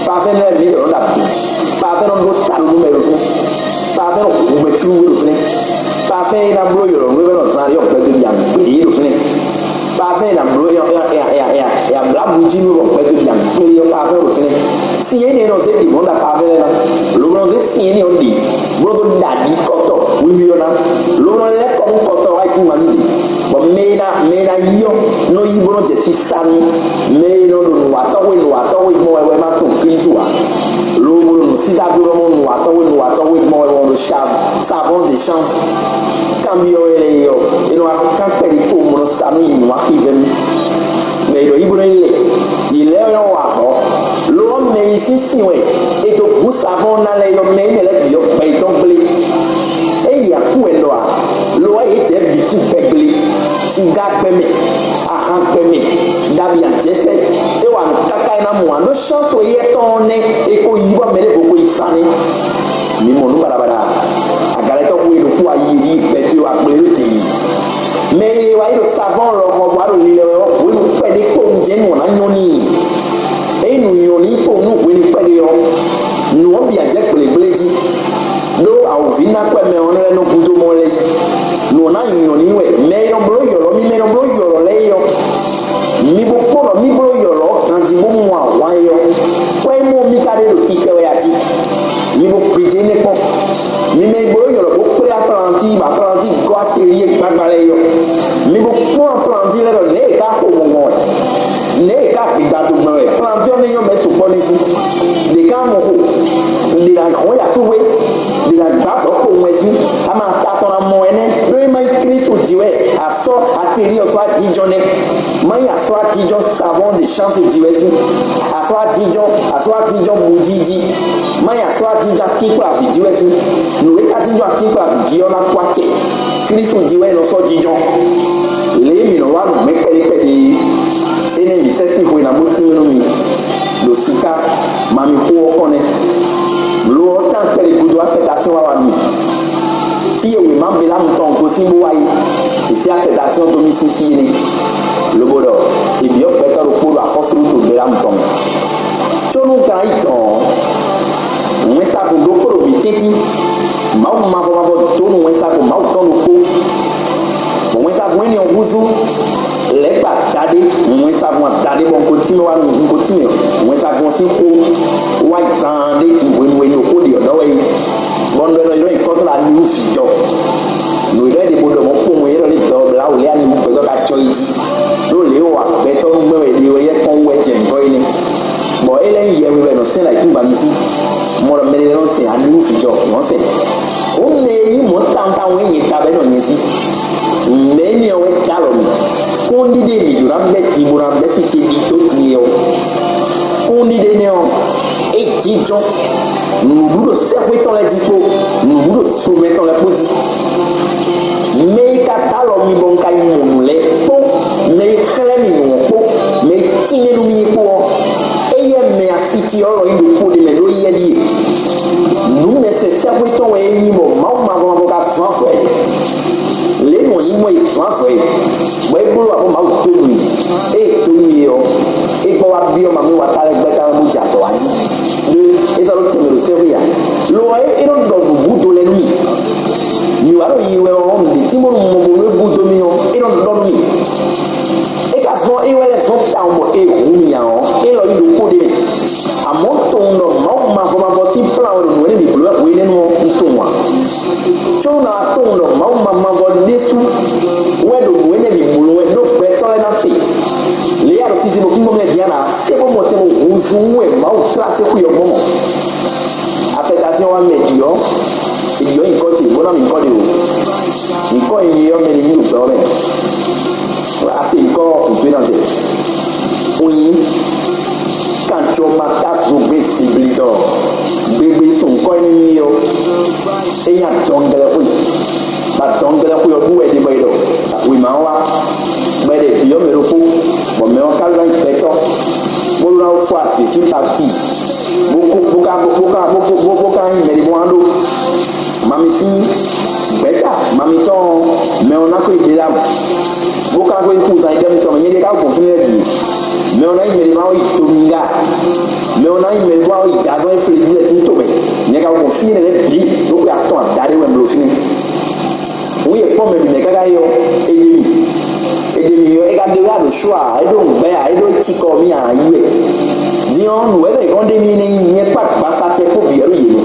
pafɛ́n lɛ́ɛ bǐ è nɔ ɖa bǐ. Pafɛ́n nɔ ɖó ta ɖo nú mɛ ɖo fínɛ́. Pafɛ́n nɔ hu mɛ cúɖú ɖo fínɛ́. Pafɛ́n e ná bló yɔ̌yɔ́ nú é wɛ nɔ zán ɖé ɔ́ gbɛdó ya gbě ɖo fínɛ́. Pafɛ́n e nǎ bló ya blá bu jí nú bɔ gbɛdó bia gbélé ɔ́ pafɛ́n ɖo fínɛ́. Sin énɛ́ nɔ zé ɖi mɔ̌ ɖa pafɛ́n lɛ́ɛ ná. Lǒ nɔ zé sin énɛ́ ɔ́ ɖi bó nɔ dó ɖa ɖi kɔtɔ wiwi ɔ́ ná. Lǒ nɔ lɛ́ kɔ nú kɔtɔ wá yí kún ma ní ɖi. Bɔ mɛ e ná mɛ e ná yí ɔ́ nɔ yí bó nɔ jɛ sísá nú mɛ e nɔ ɖo nǔwatɔ́ xwe nǔwatɔ́ xwe gbɔn wɛ wɛ má tunwun Klísu ǎ. Lǒ bó nɔ nǔsísá dó nɔ mɔ nǔwatɔ́ xwe nǔwatɔ́ xwe gbɔn wɛ wɛ nɔ ɖo savon de chance. Kanbyɔ́ wɛ lɛ́ɛ ɔ́, è nɔ wá kán kpɛɖé kpowun bó nɔ sa nú yě nú axivɛ́ mì. Mɛ e ɖɔ yí bó nɔ yi lɛ, yě lɛ́ɛ nɔ wa ahɔ̌. Lo ɔ́, mɛ e sín sin wɛ è dǒ gǔ savɔ́n ná lɛ́ɛ yɔ mɛ énɛ́ lɛ́ɛ bǐ ɔ́ gbɛ yětɔn gblé. Ényí akú wɛ un ɖɔ a? Lo ɔ́, yědɛɛ bǐ kú gbɛ gblé. Siga gbɛ mɛ, ahan gbɛ mɛ, ɖabi ajɛsɛ, é wa nǔ káká é ná mɔ ǎ. Ɖó chance éyɛ́ tɔn ɔ́ nɛ́ è ko yí bɔ mɛ ɖěvo ko yi sa nɛ́. Mi mɔ nǔ baɖabaɖa, agalɛtɔ́ xwe ɖokpó ayi ɖi gbɛtɔ́ wa kplé ɖó te yi. Mɛ e wá yi ɖo savɔ́n lɔhɔ bɔ wá ɖo lilɛ wɛ ɔ́, hwenu kpɛɖé kpowun jɛ́n nǔ ɔ́ ná nyɔ́ n'i. Ényí nǔ nyɔ́ n'i kpowun nú hwenu kpɛɖé ɔ́, nǔ ɔ́ bǐ ná jɛ gblěgblé jí. Ɖó awǒvi ná kwɛ mɛ ɔ́ lɛ́ɛ nɔ gúdo mɔ lɛ́ɛ yi. Nǔ ɔ́ ná nyɔ́ n'i wɛ mɛ e nɔ bló yɔ̌lɔ́ mì, mɛ e nɔ bló yɔ̌lɔ́ lɛ́ɛ é ɔ́. Mi bo kpɔ́n ɖɔ mí bló yɔ̌lɔ́ ganjí bó mu ahwan é ɔ́, kwɛ́ e mɔ mì ka ɖe ɖo titɛ wɛ a jí? Mi bo gbéjé énɛ́ kpɔ́n. Mi mɛ e bló yɔ̌lɔ́ bó kplé aplanti bɔ aplanti gɔ́ atelier gbagba lɛ́ɛ é ɔ́, mi bo kpɔ́n aplanti lɛ́ɛ ɖɔ nɛ̌ yě ká xo gbɔn gbɔn wɛ? Nɛ̌ yě ká gbigba dó gbɔn wɛ? Aplanti ɔ́ nɛ́ nyɔ́ mɛ sukpɔ́ nɛ́ jí. Ɖě ká mɔ xo, ɖě ná hɔn yatúwé, ɖě ná gbá azɔ̌ kpowun wɛ jí. Ama ta tɔn ná mɔ ɛnɛ́, ɖó é má nyí Klísu jí wɛ, asɔ́ atelier ɔ́ sɔ́ adijɔ́n nɛ́. Má nyí asɔ́ adijɔ́n savɔ́n de chance jí wɛ sín. Asɔ́ adijɔ́n, asɔ́ adijɔ́n bǔjíjí. Má nyí asɔ́ adijɔ́n akínkplɔ́ avǐ jí wɛ sín. Nǔ e ka jínjɔ́n akínkplɔ́ avǐ jí ɔ́ ná kpó acɛ. Klísu jí wɛ è nɔ sɔ́ jínjɔ́n. Lě e mǐ nɔ wa nǔ mɛ kpɛɖé kpɛɖé é, énɛ́ mǐ sɛ́ sín hwe ná bó tínmɛ nú mi ɖo siká ma mi xó ɔ́ kɔn nɛ́. Lo ɔ́ tán kpɛɖé gúdo afɛtasɔ́n wa wa mi. Fí e wěma Belámu tɔn gosín bó wá yi, è sɛ́ afɛtasɔ́n dó mì sín fí énɛ́, lobo ɖɔ è byɔ́ gbɛtɔ́ ɖokpó ɖo axɔ́súɖuto Belámu tɔn mɛ. Có nú un ka ná yi dɔ̌n ɔ́, wɛnsagun ɖokpó ɖo mǐ tɛ́ntin. Mawu mavɔ mavɔ dó nú wɛnsagun Mawu tɔn ɖokpó. Bɔ wɛnsagun énɛ́ ɔ́ húzú lɛ̌ gba daɖé wɛnsagun adaɖé bɔ un ko tínmɛ wá un ko tínmɛ wɛnsagun ɔ́ sín xó wá yi zaan ɖé jí hwenu e un ɖo xó ɖe ɔ́ ɖɔ wɛ é. Bɔ un ɖɔ nɔ ylɔ́ nyǐkɔ tɔn ɖo aniwú vǐjɔ. Nǔ e ɖɔ é ɖě bó ɖɔ mɔ̌ kpowun é ɖɔ lé dɔ blá wǔ lé aniwú gbɛtɔ́ ka cɔ yi jí. Ɖó lě e wɔ gbɛtɔ́ nú gbɛ́ wɛ ɖe wɛ yɛ kpɔ́n wú wɛ jɛ nǔgbɔ énɛ́. Bɔ é lɛ́ nyí yɛhwe wɛ è nɔ sɛ́n ɖo ayǐkúngban jí fí. jɔ nɔ́ sɛ. Ó mɛ e nyí mɔ̌ tawun tawun e nyɛ ta bɔ é nɔ nyɛ sí. Mɛ̌ nɛ́ ɔ́ wɛ dó alɔ mì? Kpɔ́n ɖiɖe mǐ jló ná bɛ́ din bó ná bɛ́ sise ɖi dó din é ɔ́. Kpɔ́n ɖiɖe nɛ́ ɔ́, é jínjɔ́n nǔɖuɖu ɖo sɛ́xwé tɔn lɛ́ɛ jí kpó nǔɖuɖu ɖo zomɛ tɔn lɛ́ɛ kpó jí. Mɛ e ka dó alɔ mi bɔ un ka yi mɔ nǔ lɛ́ɛ kpó mɛ e xlɛ́ mi nǔ ɔ́ kpó mɛ e tínmɛ nú mi kpó ɔ́, éyɛ́ mɛ asi ce ɔ́ lɔ nyí ɖokpó ɖé mɛ ɖó éyɛ́ ɖíe. Nǔmɛsɛn sɛ́xwé tɔn wɛ é nyí bɔ Mawu mavɔ mavɔ ka zɔn azɔ̌ ɛ. Lě nɔ nyí mɔ è zɔn azɔ̌ ɛ, bɔ é bló abɔ Mawu dó nú i. Ée è dó nú i ɔ́, é gbɔ wá byɔ́ mamí wa ta lɛ́ɛ gbɛ́ta mɛ bó jɛ azɔ̌ wá jí. Ɖó é sɔ́ ɖó tɛnmɛ ɖo sɛ́xwé ǎ. Lo ɔ́, é nɔ ɖɔ nǔbúdo lɛ́ɛ nú mì. Mǐ wá ɖo yi wɛ ɔ́, mǐ ɖi tínmɔnu mɔ bó nú é búdo mì ɔ́, é nɔ ɖɔ nú mì. É ka zɔ́n é wɛ lɛ́ zɔ́n tawun bɔ è hu mì ǎ ɔ́, é lɔ nyí ɖokpó ɖé mɛ. Amɔ̌, tunwun ɖɔ Mawu mavɔ mavɔ sín plan wɛ ɖo nǔ énɛ́ bǐ bló wɛ hwenɛ́nu ɔ́, un tunwun ǎ. Có un ná wá tunwun ɖɔ Mawu mavɔ mavɔ ɖésú wɛ ɖo nǔ énɛ́ bǐ bló wɛ ɖó gbɛtɔ́ lɛ́ɛ ná se. Lě e a ɖo sizi ɖo kúngbɔ́ mɛ din ɔ́, a nǎ se bó mɔ tɛn ɖo húzú wú wɛ Mawu tlá sɛ́ xwé ɔ́ gbɔn mɔ. Afɛtasɛ́n wá mɛ ɖi ɔ́, è ɖi ɔ́ nyǐkɔ ce, bó ná mǐ nyǐkɔ ɖe o. Nyǐkɔ e nyí ɔ́, mɛ ɖě nyí ɖo gbɛ ɔ́ mɛ. A se nyǐkɔ ɔ́ hǔn towe ná zɛ. Xweyǐ kanjɔ ma ka zogbɛ́n ziblidɔ. Gbegbe sɔn nyǐkɔ e nyí ɔ́, é nyí adɔnglɛ́xwé. Bɔ adɔnglɛ́xwé ɔ́ ɖu wɛ è ɖe bɔ è ɖɔ wěma ɔ́ wá, bɔ è ɖe vǐ ɔ́ mɛ ɖokpó, bɔ mɛ ɔ́ ka lɛ́ nyí gbɛtɔ́, bó lɛ́ fɔ azǐ sín pati, bó kó bó ka bó ka bó ka bó ka nyí mɛ ɖé bó wá ɖó. Mami sín gbɛ̌ta mamitɔn ɔ́, mɛ ɔ́ ná xwé Belámu, bó ka xwé xuzan yi ɖɛ́ mitɔn mɛ. Nyɛ ɖíe ka gbɔn fínɛ́ lɛ́ɛ bǐ. Mɛ ɔ́ ná nyí mɛ ɖé ma wá yi Tomiga. Mɛ ɔ́ ná nyí mɛ ɖé ma wá yi Jazɔ́n e Flejilɛ́sin to mɛ. Nyɛ ka gbɔn fínɛ́ lɛ́ɛ bǐ, ɖó xwe atɔn adaɖé wɛ un bló fínɛ́. Hǔn yě kpɔ́n mɛ bǐ mɛ káká yi ɔ́, è ɖe mì. È ɖe mì ɔ́, é ka ɖe wɛ a ɖǒ shu a? É ɖó nǔgbɛ́ a? É ɖó cikɔ mì a? Yí wɛ. Din ɔ́, nǔ wɛ zɛ gɔ́n ɖé mì nɛ́ nyí nyɛ kpó agbaza ce kpó bǐ wɛ ɖo yě mɛ.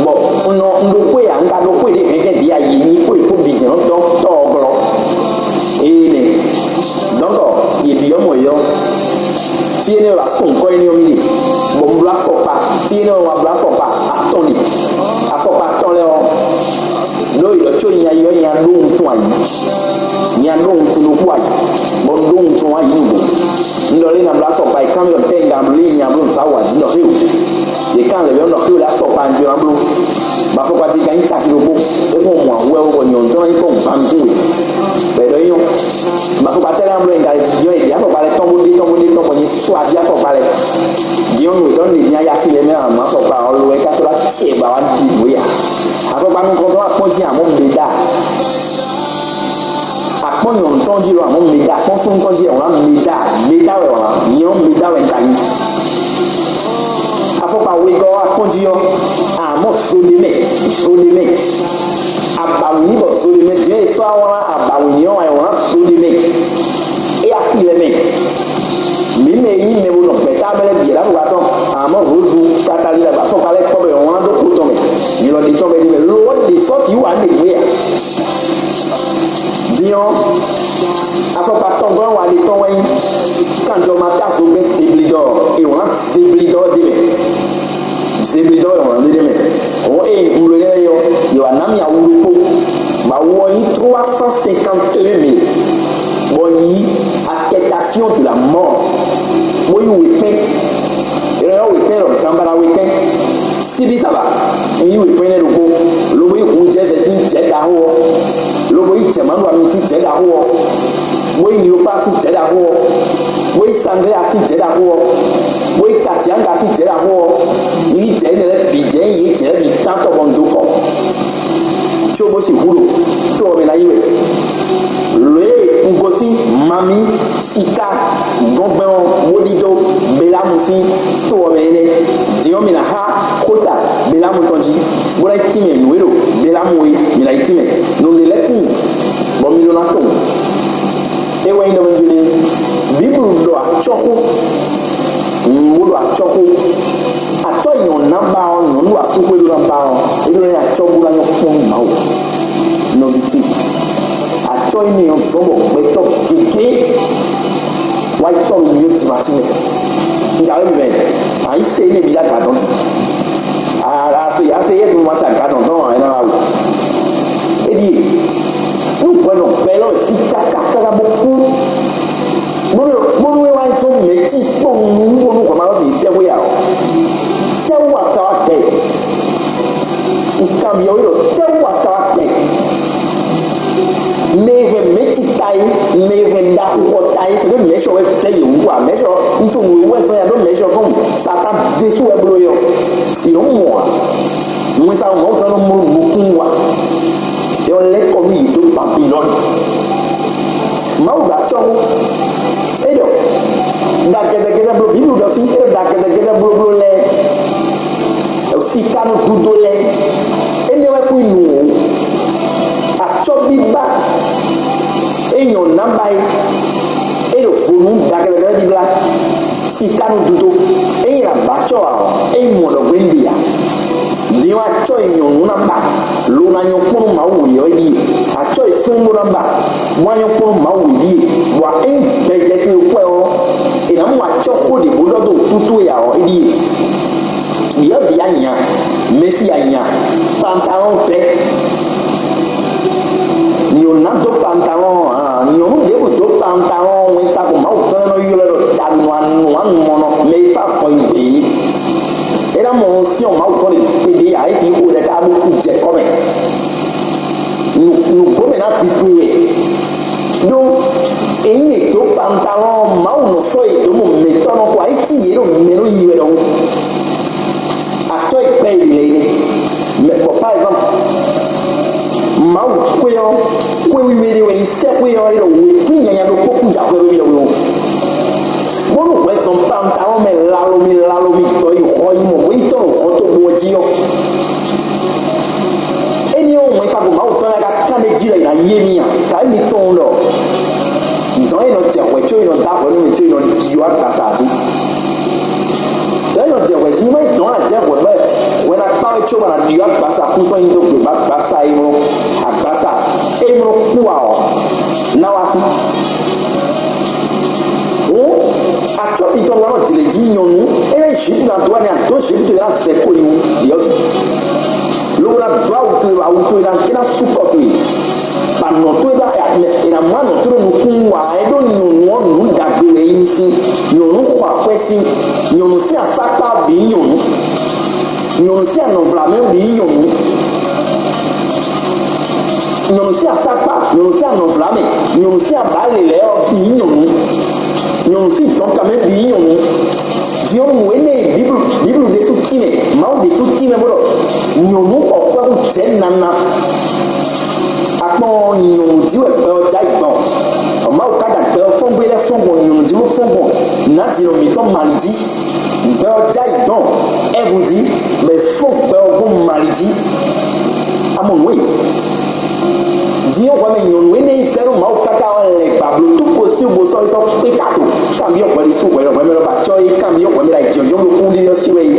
Bɔ un nɔ un ɖo xwé ǎ, un ka ɖo xwé ɖé hɛngɛ́n ɖě ǎ, yě nyí xwé kpó bǐ jɛ́n nɔ dɔn tɔ ɔ́ glɔ́. Ee nɛ. Dɔ̌nkɔ, yě byɔ́ mɔ yě ɔ́, fí énɛ́ wɛ wá sɔn nǔkɔ énɛ́ ɔ́ mì ɖe, bɔ un bló afɔkpa. Fí énɛ́ wɛ wá bló afɔkpa atɔn ɖe. Afɔkpa atɔn lɛ́ɛ ɔ́, ɖó è ɖɔ có nya yi ɔ́, nya ɖó wuntun ayǐ. Nya ɖó wuntun ɖokpó ayǐ, bɔ un ɖó wuntun ayǐ nǔgbó. Un ɖɔ lé ná bló afɔkpa yi kán mì ɖɔ tɛ́ un gán bló yi nya bló un sá wǎ jí nɔ xé o. Yě kán lɛ̌ bɛ́ nɔ xé o lé afɔkpa un jló ná bló. Bɔ afɔkpa ce ka nyí caki ɖokpó. É kpɔ́n mɔ awú wɛ wɔ nyɔ̌nu tɔn ná nyí kpɔ́n gbǎnukún we. Bɔ è ɖɔ nyɔ́. Bɔ afɔkpa tɛ́ lɛ́ɛ ná bló nyɛ ka lɛ jijɛ ɔ́, è ɖě afɔkpa lɛ́ɛ tɔn bó ɖe tɔn bó ɖe tɔn bɔ nyɛ sɔ aví afɔkpa lɛ́ɛ. Din ɔ́, nǔ e zɔ́ ɖe din aya xi lɛ́ɛ mɛ ǎ, mɔ afɔkpa ɔ́ lo wɛ ká sɔ́ ɖó acɛ ba wá ɖi nǔ e ǎ. Afɔkpa nukɔntɔn wá kpɔ́n jí ǎ, mɔ mɛ ɖa. Akpɔ́n nyɔ̌nu tɔn jí lo, amɔ̌ mɛ ɖa. Akpɔ́n súnnu tɔn jí wɛ wlán mɛ ɖa. Mɛ ɖa wɛ wlán. Nyɛ ɔ́, mɛ ɖa wɛ un ka nyí. Afɔkpa wegɔ́ ɔ́, akpɔ́n jí ɔ́, amɔ̌ zoɖemɛ, zoɖemɛ. Abawǐní bɔ zoɖemɛ din ɔ́, è sɔ́ wlán abawǐní ɔ́ wɛ wlán zoɖemɛ. É axi lɛ́ɛ mɛ. Mǐ mɛ e nyí mɛ bo nɔ gbɛ̌ta mɛ lɛ́ɛ bǐ ɖo afɔkpa tɔn, amɔ̌ hǒzu, tatali ɖo afɔkpa lɛ́ɛ kpɔ́ bɔ è wlán dó xo tɔn mɛ. Nyɛ lɔ ɖe tɔn bɔ é ɖe mɛ. Lo ɔ́ ɖe sɔ́ sǐ wǎ ɖě nú we ǎ. Din ɔ́, afɔkpa tɔngɔ́ wa ɖe tɔn wɛ nyí kanjɔ ma ta zogbɛ́n zeblidɔ. È wlán zeblidɔ ɖ'é mɛ. Zeblidɔ è wlán ɖ'é mɛ. Hɔn ée un bló énɛ́ ɔ́, yě wǎ ná mì awu ɖokpó, bɔ awu ɔ́ nyí trois cent cinquante et un mille, bɔ nyí attestation de la mort, bó nyí wěkpɛ́n. È nɔ ylɔ́ wěkpɛ́n ɖɔ ganbala wěkpɛ́n. Síbísaba, un yí wěkpɛ́n énɛ́ ɖokpó, lobo yí hunjɛzɛ sín jɛ̌ ɖaxó ɔ́, lobo yí jɛ̌mánu ami sín jɛ̌ ɖaxó ɔ́, bó yí niopá sín jɛ̌ ɖaxó ɔ́, bó yí sanglea sín jɛ̌ ɖaxó ɔ́, bó yí katianga sín jɛ̌ ɖaxó ɔ́, yí jɛ̌ énɛ́ lɛ́ɛ bǐ jɛ̌, yí jɛ̌ lɛ́ɛ bǐ tán tɔgbɔ un dó kɔ. Cóbó sixú ɖo tó ɔ́ mɛ ná yi wɛ. Lě e un gosín mami siká gɔ́ngbɛ́n ɔ́ bó ɖidó Belámu sín tó ɔ́ mɛ énɛ́. Din ɔ́, mi ná xá xóta Belámu tɔn jí, bó ná yi tínmɛ nǔ e ɖo Belámu é, mi ná yi tínmɛ. Nǔɖé lɛ́ɛ tíin, bɔ mi ɖó ná tunwun. É wɛ nyí ɖɔ mɛ jlé. Bíblu ɖɔ acɔ́xó. Un bó ɖo acɔ́ xó. Acɔ́ nyɔ̌ná ba ɔ́, nyɔ̌nu asúxwé ɖó ná ba ɔ́, é ɖó ná nyí acɔ́ bó ná nyɔ́ kpɔ́n nú Mawu. Nɔví ce, acɔ́ énɛ́ ɔ́ zɔ́n bɔ gbɛtɔ́ gěgé wá yi tɔ́ ɖo myɔ timatin mɛ. Un jǎwe mɛ, a yí se énɛ́ bǐ ɖo aga dɔn. A a se a se Kanbyɔ́ we ɖɔ tɛ́wú a ka wá kpɛ? Mɛ e hɛn mɛ̌ ci ta é, mɛ e hɛn ɖaxuxɔ ta é, c'est que mɛ̌ sɔ wɛ fɛ yě wú a? Mɛ̌ sɔ un tunwun nǔ e wɛ zɔn ya ɖó mɛ̌ sɔ fún Satan ɖésú wɛ bló é ɔ́, yě nɔ mɔ ǎ. Wɛnsagun Mawu tɔn nɔ mlú nukún wa, é ɔ́ lɛ́ kɔ nú yě dó Babilɔ́ni. Mawu ɖo acɔ́ xó. É ɖɔ ɖa gɛdɛgɛdɛ bló Bíblu ɖɔ fí, é ɖɔ ɖa gɛdɛgɛdɛ blóbló lɛ́ɛ, sikanúdúdó lɛ́ɛ, énɛ́ wɛ kún nyí nǔ ó. Acɔ́ bíbá é nyɔ̌ ná ba é, é ɖo vo nú ɖa gɛdɛgɛdɛ bíblá. Sikanúdúdó, ényí è nǎ ba acɔ́ ǎ ɔ́, é nyí mɔ̌ ɖɔ gbé un ɖe ǎ. Din ɔ́, acɔ́ e nyɔ̌nu ná ba, lo ná nyɔ́ kpɔ́n nú Mawu wě ɔ́ é ɖíe; acɔ́ e súnnu ná ba, bó ná nyɔ́ kpɔ́n nú Mawu wě ɖíe; bɔ ényí gbɛjɛ towe kwɛ ɔ́, è nǎ mɔ acɔ́ xó ɖě bó ɖɔ dó wǔtú towe ǎ ɔ́ é ɖíe. Ɖyɔ̌vǐ anya, mɛsi anya, pantalɔ́n vɛ́. Nyɔ̌nu ná dó pantalɔ́n ǎ. Nyɔ̌nu ɖěbǔ dó pantalɔ́n wɛnsagun Mawu tɔn e nɔ ylɔ́ ɖɔ tanuanuanumɔnɔ, mɛ e fá avɔ yi wě é. É ná mɔ syɔ́n Mawu tɔn ɖe kpeɖé ǎ, é fi xo ɖɛ ká bó kú jɛ kɔ́ mɛ. Nǔgbó mɛ ná kpikpe wɛ. Ɖó ényí è dǒ pantalɔ́n Mawu nɔ sɔ́ yě dó mɔ mɛ̌tɔ́ nɔ kɔ ayǐ cí yě ɖo mɛ nɔ yi wɛ ɖɔhun. Acɔ́ e kpɛ́ yě lɛ́ɛ é nɛ́. Mɛ bɔ par exemple, Mawu xwé ɔ́, xwé wiwi ɖé wɛ nyí sɛ́xwé ɔ́, é ɖɔ wěkwín nyanya ɖokpó kún jɛ axwé ɖó mì ɖɔ wéwo. Bónú hwɛ zɔn pantalɔ́n mɛ lalo mì lalo mì gbɔ yi xɔ yi mɔ bó yi tɔ́n ɖo hɔntogbó ɔ́ jí ɔ́, éní ɔ́ wɛnsagun Mawu tɔn lɛ́ɛ ka kán ɖ'é jí ɖɔ è nǎ yé mì a? Ka émí tunwun ɖɔ dɔ̌n e nɔ jɛ hwɛ̌ có e nɔ dó ahwɛ nú mì có e nɔ ɖyɔ́ agbaza jí. Dɔ̌n e nɔ jɛ hwɛ̌ jí, má nyí dɔ̌n a jɛ hwɛ̌ bɔ hwɛ ná kpá we có bɔ a nǎ ɖyɔ́ agbaza kún tɔn nyi dó gbe bɔ agbaza e nɔ agbaza e nɔ kú ǎ ɔ́ ná wá fí. Hǔn acɔ́ mitɔn wá nɔ jlě jí nyɔ̌nu, é ná nyí Zipu ná dó wá nɛ́ a? Dǒ Zipu towe ná zɛ kó yi wú ɖyɔ̌vǐ, lobo ná dó awu towe, awu towe ná é ná sú kɔ towe, bɔ anɔ̌ towe ná è nǎ mɔ anɔ̌ towe ɖo nukún wa ɛ ɖó nyɔ̌nu ɔ́ nǔ ɖagbe wɛ é nyí sín. Nyɔ̌nu xɔ akwɛ́ sín, nyɔ̌nu sín asákpá bǐ nyí nyɔ̌nu, nyɔ̌nu sín anɔ̌vlamɛ bǐ nyí nyɔ̌nu, nyɔ̌nu sín asákpá, nyɔ̌nu sín anɔ̌vlamɛ, nyɔ̌nu sín abǎ lělɛ́ ɔ́ bǐ nyí nyɔ̌nu, nyɔ̌nu sín dɔnkamɛ bǐ nyí nyɔ̌nu. Din ɔ́, nǔ énɛ́ e Bíblu Bíblu ɖésú tínmɛ, Mawu ɖésú tínmɛ bó ɖɔ nyɔ̌nu xɔ xwɛ́xu jɛ̌ nana. Akpɔ́n nyɔ̌nu jí wɛ gbɛ ɔ́ jɛ ayǐ gbɔn. Mawu ka da gbɛ ɔ́ fɔ́n gbé lɛ́ɛ fɔ́n gbɔn nyɔ̌nu jí bó fɔ́n gbɔn nǎjínɔ mǐtɔn Mali jí. Gbɛ ɔ́ jɛ ayǐ gbɔn Ɛvu jí, bɔ è fɔ́n gbɛ ɔ́ gbɔn Mali jí. A mɔ nǔ e? Din ɔ́, hwɛ mɛ nyɔ̌nu énɛ́ e sɛ́ nú Mawu káká ɔ́ lɛ́ gbǎ bló tout possible bó sɔ́ yi sɔ́ kpé ka to. Kanbyɔ́ hwɛ ɖésú hwɛ hwɛ mɛ lɔ ba acɔ́ é kanbyɔ́ hwɛ mɛ la jɔ̌jɔ́ ɖo kúnɖíɖí ɔ́ sí wɛ é.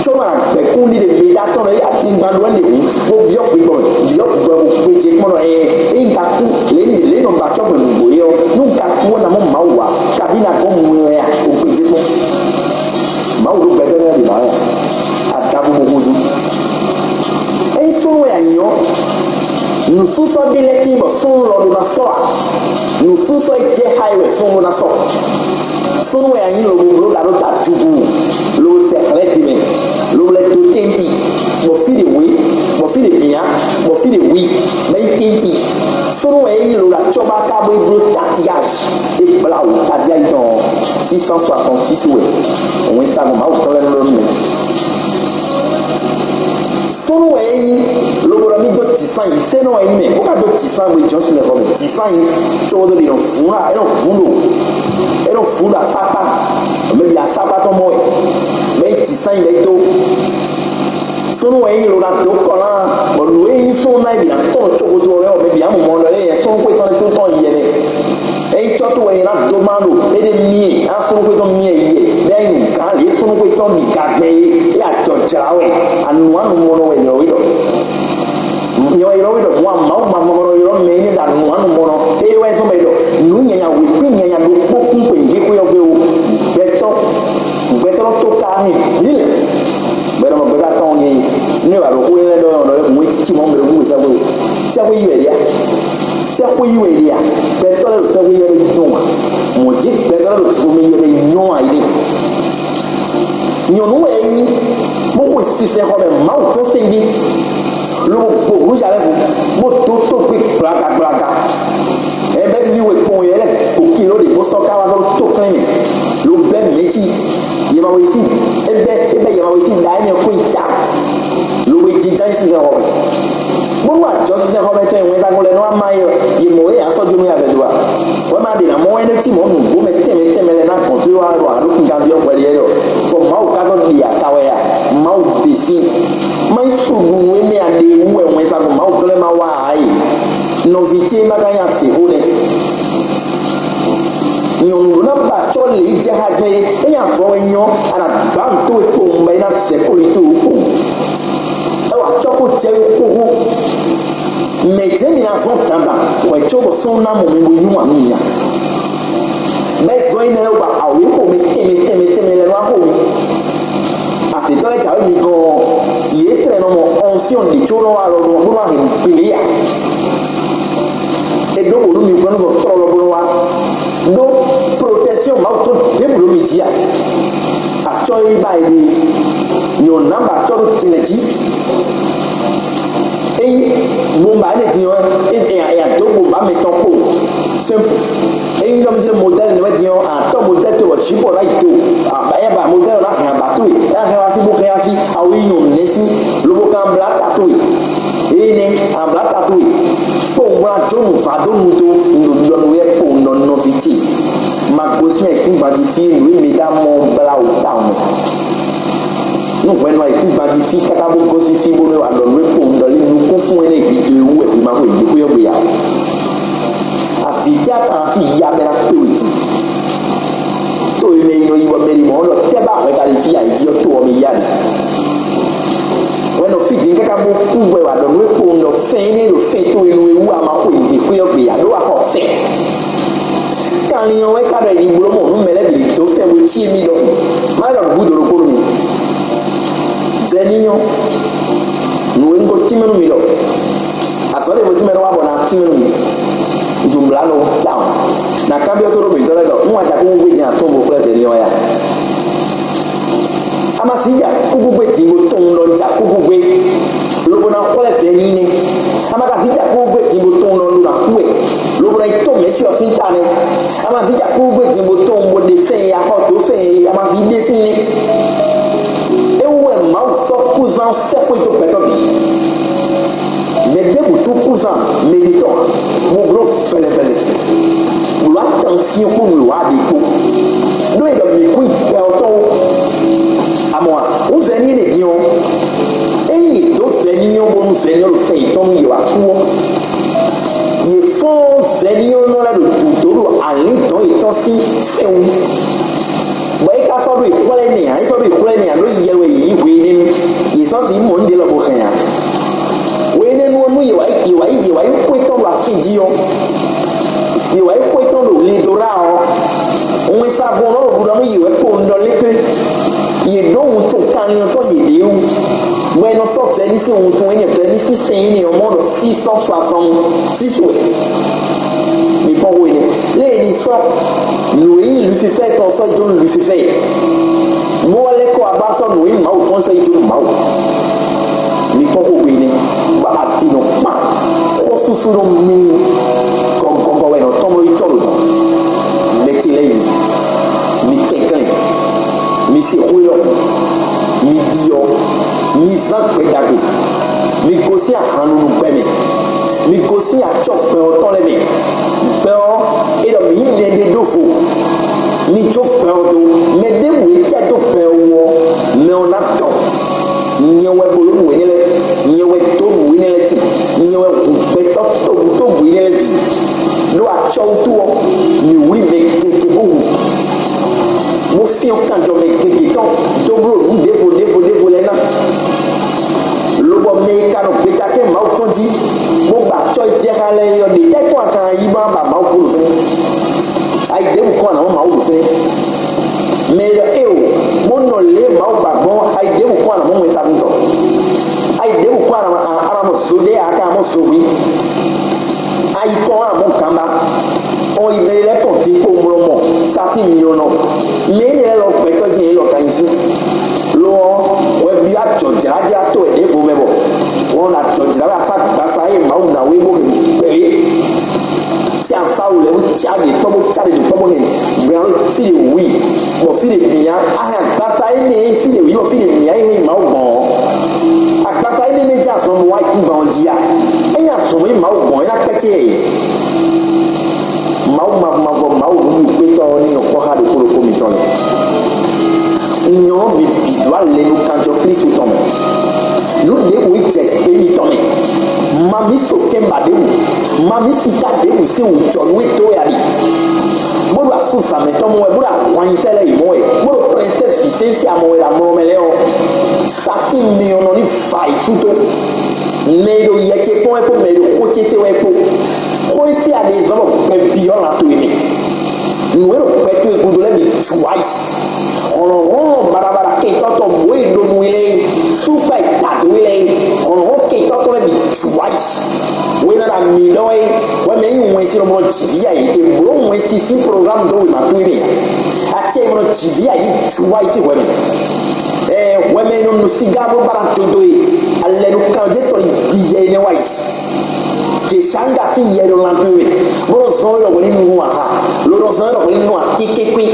Có nɔ agbɛ̌ kúnɖíɖí mɛ da tɔn lɔ é atingban ɖó ɛnɛ hǔn bó byɔ́ gbigbɔ mɛ, byɔ́ gbigbɔ bó gbéjé kpɔ́n ɖɔ ɛ é ŋka kú lě lě nɔ ba acɔ́ gbɛ̌ nǔgbó é ɔ́, nú un ka kú ɔ́, ná mɔ Mawu ǎ, kabí ná gɔ́n mu wɛ a? Bó gbéjé kpɔ́n. Mawu ɖó gbɛtɔ́ lɛ́ɛ ɖě ná wɛ a? Adabu bó húzú. Ényí súnnu wɛ a nyǐ ɔ́, nǔsúsɔ́ ɖé lɛ́ɛ tíin bɔ súnnu lɔ ɖó ná sɔ́ ǎ. Nǔsúsɔ́ e jɛ xá e wɛ súnnu ɖó ná sɔ́. Súnnu wɛ a nyǐ lobo bló ɖa ɖó ta jǔgǔ, lobo sɛ xlɛ́ din mɛ, lobo lɛ́ dó tɛ́ntin, bɔ fí ɖě wé, bɔ fí ɖě myá, bɔ fí ɖě wí, bɔ é nyí tɛ́ntin. Súnnu wɛ é nyí lobo ɖo acɔ́ ba ká bó é bló tatiya, é blá wǔ tatiya yi tɔn six cent soixante-six wɛ. Wɛnsagun Mawu tɔn lɛ́ɛ nɔ ɖɔ nú mɛ. Súnnu wɛ é nyí, lobo ɖɔ mì dó jǐsán yi, sénɔ wɛ é nyí mɛ, bó ka dó jǐsán gbé jɔ́n sín mɛ xɔ mɛ, jǐsán yi, cóbódó ɖi nɔ vǔn ɖo, é nɔ vǔn ɖo, é nɔ vǔn ɖo asákpá, mɛ bǐ asákpá tɔn mɔ wɛ, mɛ yi jǐsán yi mɛ dó. Súnnu wɛ é nyí lo ná dó kɔ ná, bɔ nǔ e nyí súnnu ná yi bǐ ná tɔn ɖo cóbódó lɛ́ɛ wɛ, mɛ bǐ amɔ mɔ lɛ́ɛ yɛ súnnu xwé tɔn lɛ́ɛ tó tɔn yi yɛ mɛ. Ényí cɔ́ towe e ná dó má ɖo éɖée myɛ, ná súnnu xwé tɔn myɛ yi wɛ, bɔ é nyí nǔgán lě súnnu xwé tɔn ɖi gagbɛn é, é ajɔ jlá wɛ, anu anu mɔnɔ wɛ nyɔ̌ wí ɖɔ. Nyɛ wɛ ylɔ́ wí ɖɔ mɔ Mawu ma mɔnɔ ylɔ́ mɛ énɛ́ ɖo anu anu mɔnɔ. É wɛ zɔ́n bɔ é ɖɔ nǔ nyanya wěkwín nyanya ɖokpó kún xwe nǔɖé xwé ɔ́ gbé ó. Gbɛtɔ́ gbɛtɔ́ nɔ tó ka hɛn bǐ lɛ. Gbɛtɔ́ mɔ gbɛtɔ́ atɔn nyɛ yi. Nú è wǎ ɖo xó énɛ́ ɖɔ ɔ́, ɖɔ é hǔn é cí mɔ mɛ ɖokpó xwe sɛ́xwé ó. Sɛ́xwé yi wɛ ɖíe a? Sɛ́xwé yi wɛ ɖíe a? Gbɛtɔ́ lɛ́ɛ ɖo sɛ́xwé yi wɛ ɖo nyɔ́ ǎ. Mɔ̌ jí gbɛtɔ́ lɛ́ɛ ɖo zomɛ yi wɛ ɖo nyɔ́ ǎ yi ɖe. Nyɔ̌nu wɛ é nyí, bó xwe sinsɛnxɔ mɛ Mawu tɔn sɛ́n gbé. lobo gbo Yeruzalɛ́mu, bó dó tógbé gblagblagbla. Ɛbɛ́ víví we kpɔn yɛ lɛ́ gbo kiló ɖě bó sɔ́ ká wá zɔ́ tó klɛ́n mɛ, lo bɛ́ mɛ̌ cí yɛmawesi, é bɛ́ é bɛ́ yɛmawesi ɖa énɛ́ xwé ta, lobo yi jínjɔ́n ayǐ sinsɛnxɔ mɛ. Bónú ajɔsinsɛnxɔmɛtɔn e wɛnsagun lɛ́ɛ nɔ wá má é ɔ́, yě mɔ éyɛ́ ná sɔ́ jó nú yavɛ do a? Wɛ ma ɖe ná mɔ wɛ nɛ́ cí mɔ̌ nǔgbó mɛ tɛnmɛ tɛnmɛ lɛ́ɛ ná gbɔn tó é wá ɖo anukúnganví ɔ́ hwɛɖi é ɖɔ, bɔ Mawu ka zɔ́ ɖe ata wɛ a? Mawu ɖe sín. Má nyí suɖu nú émí a ɖe wú wɛ wɛnsagun Mawu tɔn lɛ́ɛ ma wá ǎ é. Nɔví ce ma ka nya se xó nɛ́. Nyɔ̌nu ɖó ná ba acɔ́ lě jɛ xá gbɛn é, é nya vɔ wɛ nyɔ́, a nǎ gbá nǔ towe kpowun bɔ é ná zɛ kpóli towe kpowun. É wa acɔ́ ko jɛ xóxó. Mɛ jɛ́n mi ná zɔ́n dandan hwɛ có bɔ sɔ́ ná mɔ mi bo yí wǎn nú nya. Bɛ́ zɔ́n énɛ́ lɛ́ɛ wa awě xomɛ tɛnmɛ tɛnmɛ tɛnmɛ lɛ́ɛ nɔ wá xo mi. Azětɔ́ lɛ́ɛ jǎwe mi gɔ́n ɔ́, yě tlɛ nɔ mɔ ɔnsyɔ́n ɖě có nɔ wá alɔ nú bó nɔ wá hɛn nǔ gblé ǎ. É ɖó bǒ nú mi gbɔn nú vɔ tlɔlɔ bó nɔ wá ɖó protɛksyɔn Mawu tɔn ɖěbǔ ɖo mi jí a? Acɔ́ e ba e ɖe nyɔ̌ná ba acɔ́ ɖo din lɛ́ jí. Ényí bomba énɛ́ din ɔ́, é é é dó bomba mɛtɔn kpo. Simple. Ényí ɖɔ mi jlé modèle nɛ́ din ɔ́, atɔ́ modèle to bɔ jǐ bɔ ná yi do. Aba é ba modèle ná hɛn aba towe, é ná hɛn wá fí bó hɛn wá fí, awu yi nyɔ̌nu nɛ́ sí, lobo kan blá ta towe. Énɛ́, a blá ta towe, kpowun bó ná jó nǔ vǎ dó nu dó un ɖo ɖiɖɔ nú we kpowun ɖɔ nɔví ce. Ma gosín ayǐkúngban jí fí nǔ e mi dá mɔ ɔ́ blá wǔ tawun mɛ. Nú hwɛnu ayǐkúngban jí fí káká bó gosín fí bónú é wá ɖɔ nú we kpowun ɖɔ lí nukún fún énɛ́ hwi do e wú wɛ hwi ma xwe nǔɖé xwé ɔ́ gbe ǎ. Avǐ tɛ́ a ka ná fí ya bɛ́ ná kpé we din? To e mɛ e nɔ yi bɔ mɛ ɖi mɔ̌ ɔ́ ɖɔ tɛ́ ba hwɛ ka ɖi fí ayǐ jí ɔ́, to ɔ́ mi yá ɖi. Hwɛ nɔ fí din káká bó kú bɔ è wǎ ɖɔ nú é kpowun ɖɔ fɛn énɛ́ ɖo fɛn towe nu e wú a ma xo yi gbe xwé ɔ́ gbe ǎ, ɖó a xɔ fɛn. Kanlin ɔ́ wɛ ka ɖɔ è nǐ bló mɔ nú mɛ lɛ́ɛ bǐ dó fɛn we cí émí ɖɔhun. Má ɖɔ nǔgbúdo ɖokpó nú mi. Vɛ̌ ní nyɔ́. Nǔ e un ko tínmɛ nú mi ɖɔ. Azɔ̌ ɖěvo tínmɛ nɔ wá bɔ ná tínmɛ nú mi. Jǒmlá nɔ tawun. Nǎ kanbyɔ́ tó ɖó mǐtɔn lɛ́ɛ ɖɔ nú a ja kúkú gbé din atɔ́ɔ́n bo xlɛ́ vɛ̌ ní ɔ́ ya? A ma sixú ja kúkú gbé din bo tunwun ɖɔ un ja kúkú gbé, lobo ná xlɛ́ vɛ̌ ní nɛ́. A ma ka sixú ja kúkú gbé din bo tunwun ɖɔ un ɖo ná kú wɛ, lobo ná yi tɔ́n mɛ̌si ɔ́ sín ta nɛ́. A ma sixú ja kúkú gbé din bo tunwun bo ɖe fɛn e a xɔ dó fɛn e a ma sixú ɖe sín nɛ́. É wú wɛ Mawu sɔ́ kúzán sɛ́xwé dó gbɛtɔ́ bǐ. Mɛ ɖěbǔ tú kúzán mɛ ɖitɔ́, bó bló vɛlɛvɛlɛ, bó ɖo atɔn syɛ́n kpó nǔwiwa ɖě kpó, ɖó è ɖɔ mǐ kú yi gbɛ ɔ́ tɔn ó. Amɔ̌ ǎ, hǔn vɛ̌ ní énɛ́ din ɔ́, ényí yě dǒ vɛ̌ ní ɔ́ bónú vɛ̌ ní ɔ́ ɖo fɛ yětɔn nú yě wá kú ɔ́, yě fɔ́n vɛ̌ ní ɔ́ nɔ lɛ́ ɖo dǔdó ɖo alǐndɔ̌n yětɔn sín fɛ́n wú. Bɔ é ka sɔ́ ɖó yě xwlɛ́ nɛ́ ǎ, é sɔ́ ɖó yě xwlɛ́ nɛ́ ǎ, ɖó yɛ wɛ yě yí hwenɛ́nu, yě sɔ́ sixú mɔ nǔɖé lɔ bó hɛn ǎ. Hwenɛ́nu ɔ́ nú yě wá yě wá yí yě wá yí xwé tɔn ɖo afíjí ɔ́, yě wá yí xwé tɔn ɖo Lidora ɔ́, wɛnsagun ɔ́ nɔ ɖo ɖiɖɔ nú yě wɛ kpowun ɖɔ lɛ́ pé yě ɖó wuntun kanlin ɔ́ tɔn yěɖée wú, bɔ è nɔ sɔ́ vɛ̌ ní sín wuntun énɛ́, vɛ̌ ní sín sɛn énɛ́ ɔ́ mɔ ɖɔ six cent soixante six wɛ. Mi kpɔ́n xó énɛ́. Lě e è nǐ sɔ́ nǔ e nyí Lusifɛ́ɛ tɔn ɔ́ sɔ́ yi dó nú Lusifɛ́ɛ, bó wá lɛ́ kɔ wá bá sɔ́ nǔ e nyí Mawu tɔn ɔ́ sɔ́ yi dó nú Mawu. Mi kpɔ́n xó gbe énɛ́, bɔ ati nɔ kpan, xó súsú nɔ mlí, gɔgɔgɔ wɛ nɔ tɔn bló yi tɔn ɖo dɔ̌n. Mɛ ce lɛ́ɛ yi, mi kɛnklɛ́n, mi se xó élɔ́, mi ɖyɔ́, mi zán gbɛ ɖagbe, mi gosín ahannunu gbɛ mɛ, mi gosín acɔ́ gbɛ ɔ́ tɔn lɛ́ɛ mɛ. Gbɛ ɔ́, é ɖɔ mǐ ɖɛ ɖé ɖó vo, mi jó gbɛ ɔ́ dó. Mɛ ɖěbǔ e tɛ́ dó gbɛ ɔ́ wú ɔ́, mɛ ɔ́ ná dɔn. Nyɛ wɛ bló nǔ énɛ́ lɛ́ɛ, nyɛ wɛ dó nǔ énɛ́ lɛ́ɛ sin, nyɛ wɛ hu gbɛtɔ́ tobutóbu énɛ́ lɛ́ɛ bǐ. Ɖó acɔ́ wútu ɔ́, mǐ wlí mɛ gěgé bó hu, bó fyɔ́n kanjɔ mɛ gěgé tɔn dó bló nǔ ɖěvo ɖěvo ɖěvo lɛ́ɛ ná. Lobɔ mɛ e ka nɔ gbeta kɛ́n Mawu tɔn jí, bó ba acɔ́ e jɛ xá lɛ́ɛ é ɔ́, ɖě tɛ́ tɔn a ka ná yí bó ná ba Mawu kú ɖo fínɛ́? Ayi ɖěbǔ kɔn a nǎ mɔ Mawu ɖo fínɛ́. Mɛ e ɖɔ éeǒ, bó nɔ lě e Mawu ba gbɔn ɔ́, ayi ɖěbǔ kɔn a nǎ mɔ wɛnsagun tɔn. Ayi ɖěbǔ kɔn a nǎ mɔ a nǎ mɔ zo ɖé ǎ, a ka ná mɔ zo hwi. Ayi kɔn a nǎ mɔ ganba. Ɔ́ yi mɛ lɛ́ɛ tɔn din kpowun bó nɔ mɔ satín myɔ nɔ. Mɛ énɛ́ lɛ́ɛ lɔ gbɛtɔ́ jɛ́n yě lɔ ka nyí fí. Lo ɔ́, hwɛbyɔ́ ajɔ̌jlájlá towe ɖěvo mɛ bɔ hwɛ ɔ́ ná jɔjlá. Kúban ɔ́ jí a? Ényí azɔ̌ e Mawu gbɔn é ná kpɛ́ cé yɛ. Mawu mavɔ mavɔ, Mawu nǔɖuɖukpétɔ́ ɔ́ ní nɔ kpɔ́ xá ɖokpó ɖokpó mitɔn lɛ́ɛ. Nyɔ̌ mi bǐ dó alɛ nú kanjɔ Klísu tɔn mɛ. Nǔ ɖěbǔ jɛ gbě mitɔn mɛ. Ma mǐ so kɛ́n ba ɖěbǔ. Ma mǐ sika ɖěbǔ sín wǔ jɔ nú we dó wɛ a ɖi. Bó ɖo asúzǎn mɛtɔn mɔ wɛ, bó ɖo ahwan nyi sɛ́ lɛ́ɛ yi mɔ wɛ, bó ɖo princesse Vicência mɔ wɛ ɖo amlɔ mɛ lɛ́ɛ ɔ́, satín myɔ nɔ ní va yi sú tó. Mɛ e ɖo yɛ ce kpɔ́n wɛ kpó mɛ e ɖo xó ce se wɛ kpó. Xó e se aɖe zɔ́n bɔ gbɛ byɔ́ lan towe mɛ. Nǔ e ɖo gbɛ towe gúdo lɛ́ɛ bǐ jǔ ayǐ. Hlɔ̌nhlɔ́n baɖabaɖa kɛntɔ́tɔn bó e ɖo nú we lɛ́ɛ, súkpá e da dó we lɛ́ɛ, hlɔ̌nhlɔ́n kɛntɔ́tɔn lɛ́ɛ bǐ jǔ ayǐ. Wena ɖo ami ɖɔ wɛ, hwɛ mɛ nyí wɛn sin lɔmɔ jǐví ayǐ. È blǒ wɛn sin sín programme dó wěma towe mɛ ǎ. Acɛ e nɔ jǐví ayǐ jǔ ayǐ sín hwɛ mɛ. Ɛɛ, hwɛ mɛ nɔ nu sigá bó bára dodo e, alɛ nɔ kan jɛ tɔ yi di yɛ énɛ́ wá yi. Dèsánga sín yɛ ɖo lan towe mɛ, bó nɔ zɔn wé ɖɔ hwɛ ní nu aha, ló nɔ zɔn wé ɖɔ hwɛ ní nu akékékwé.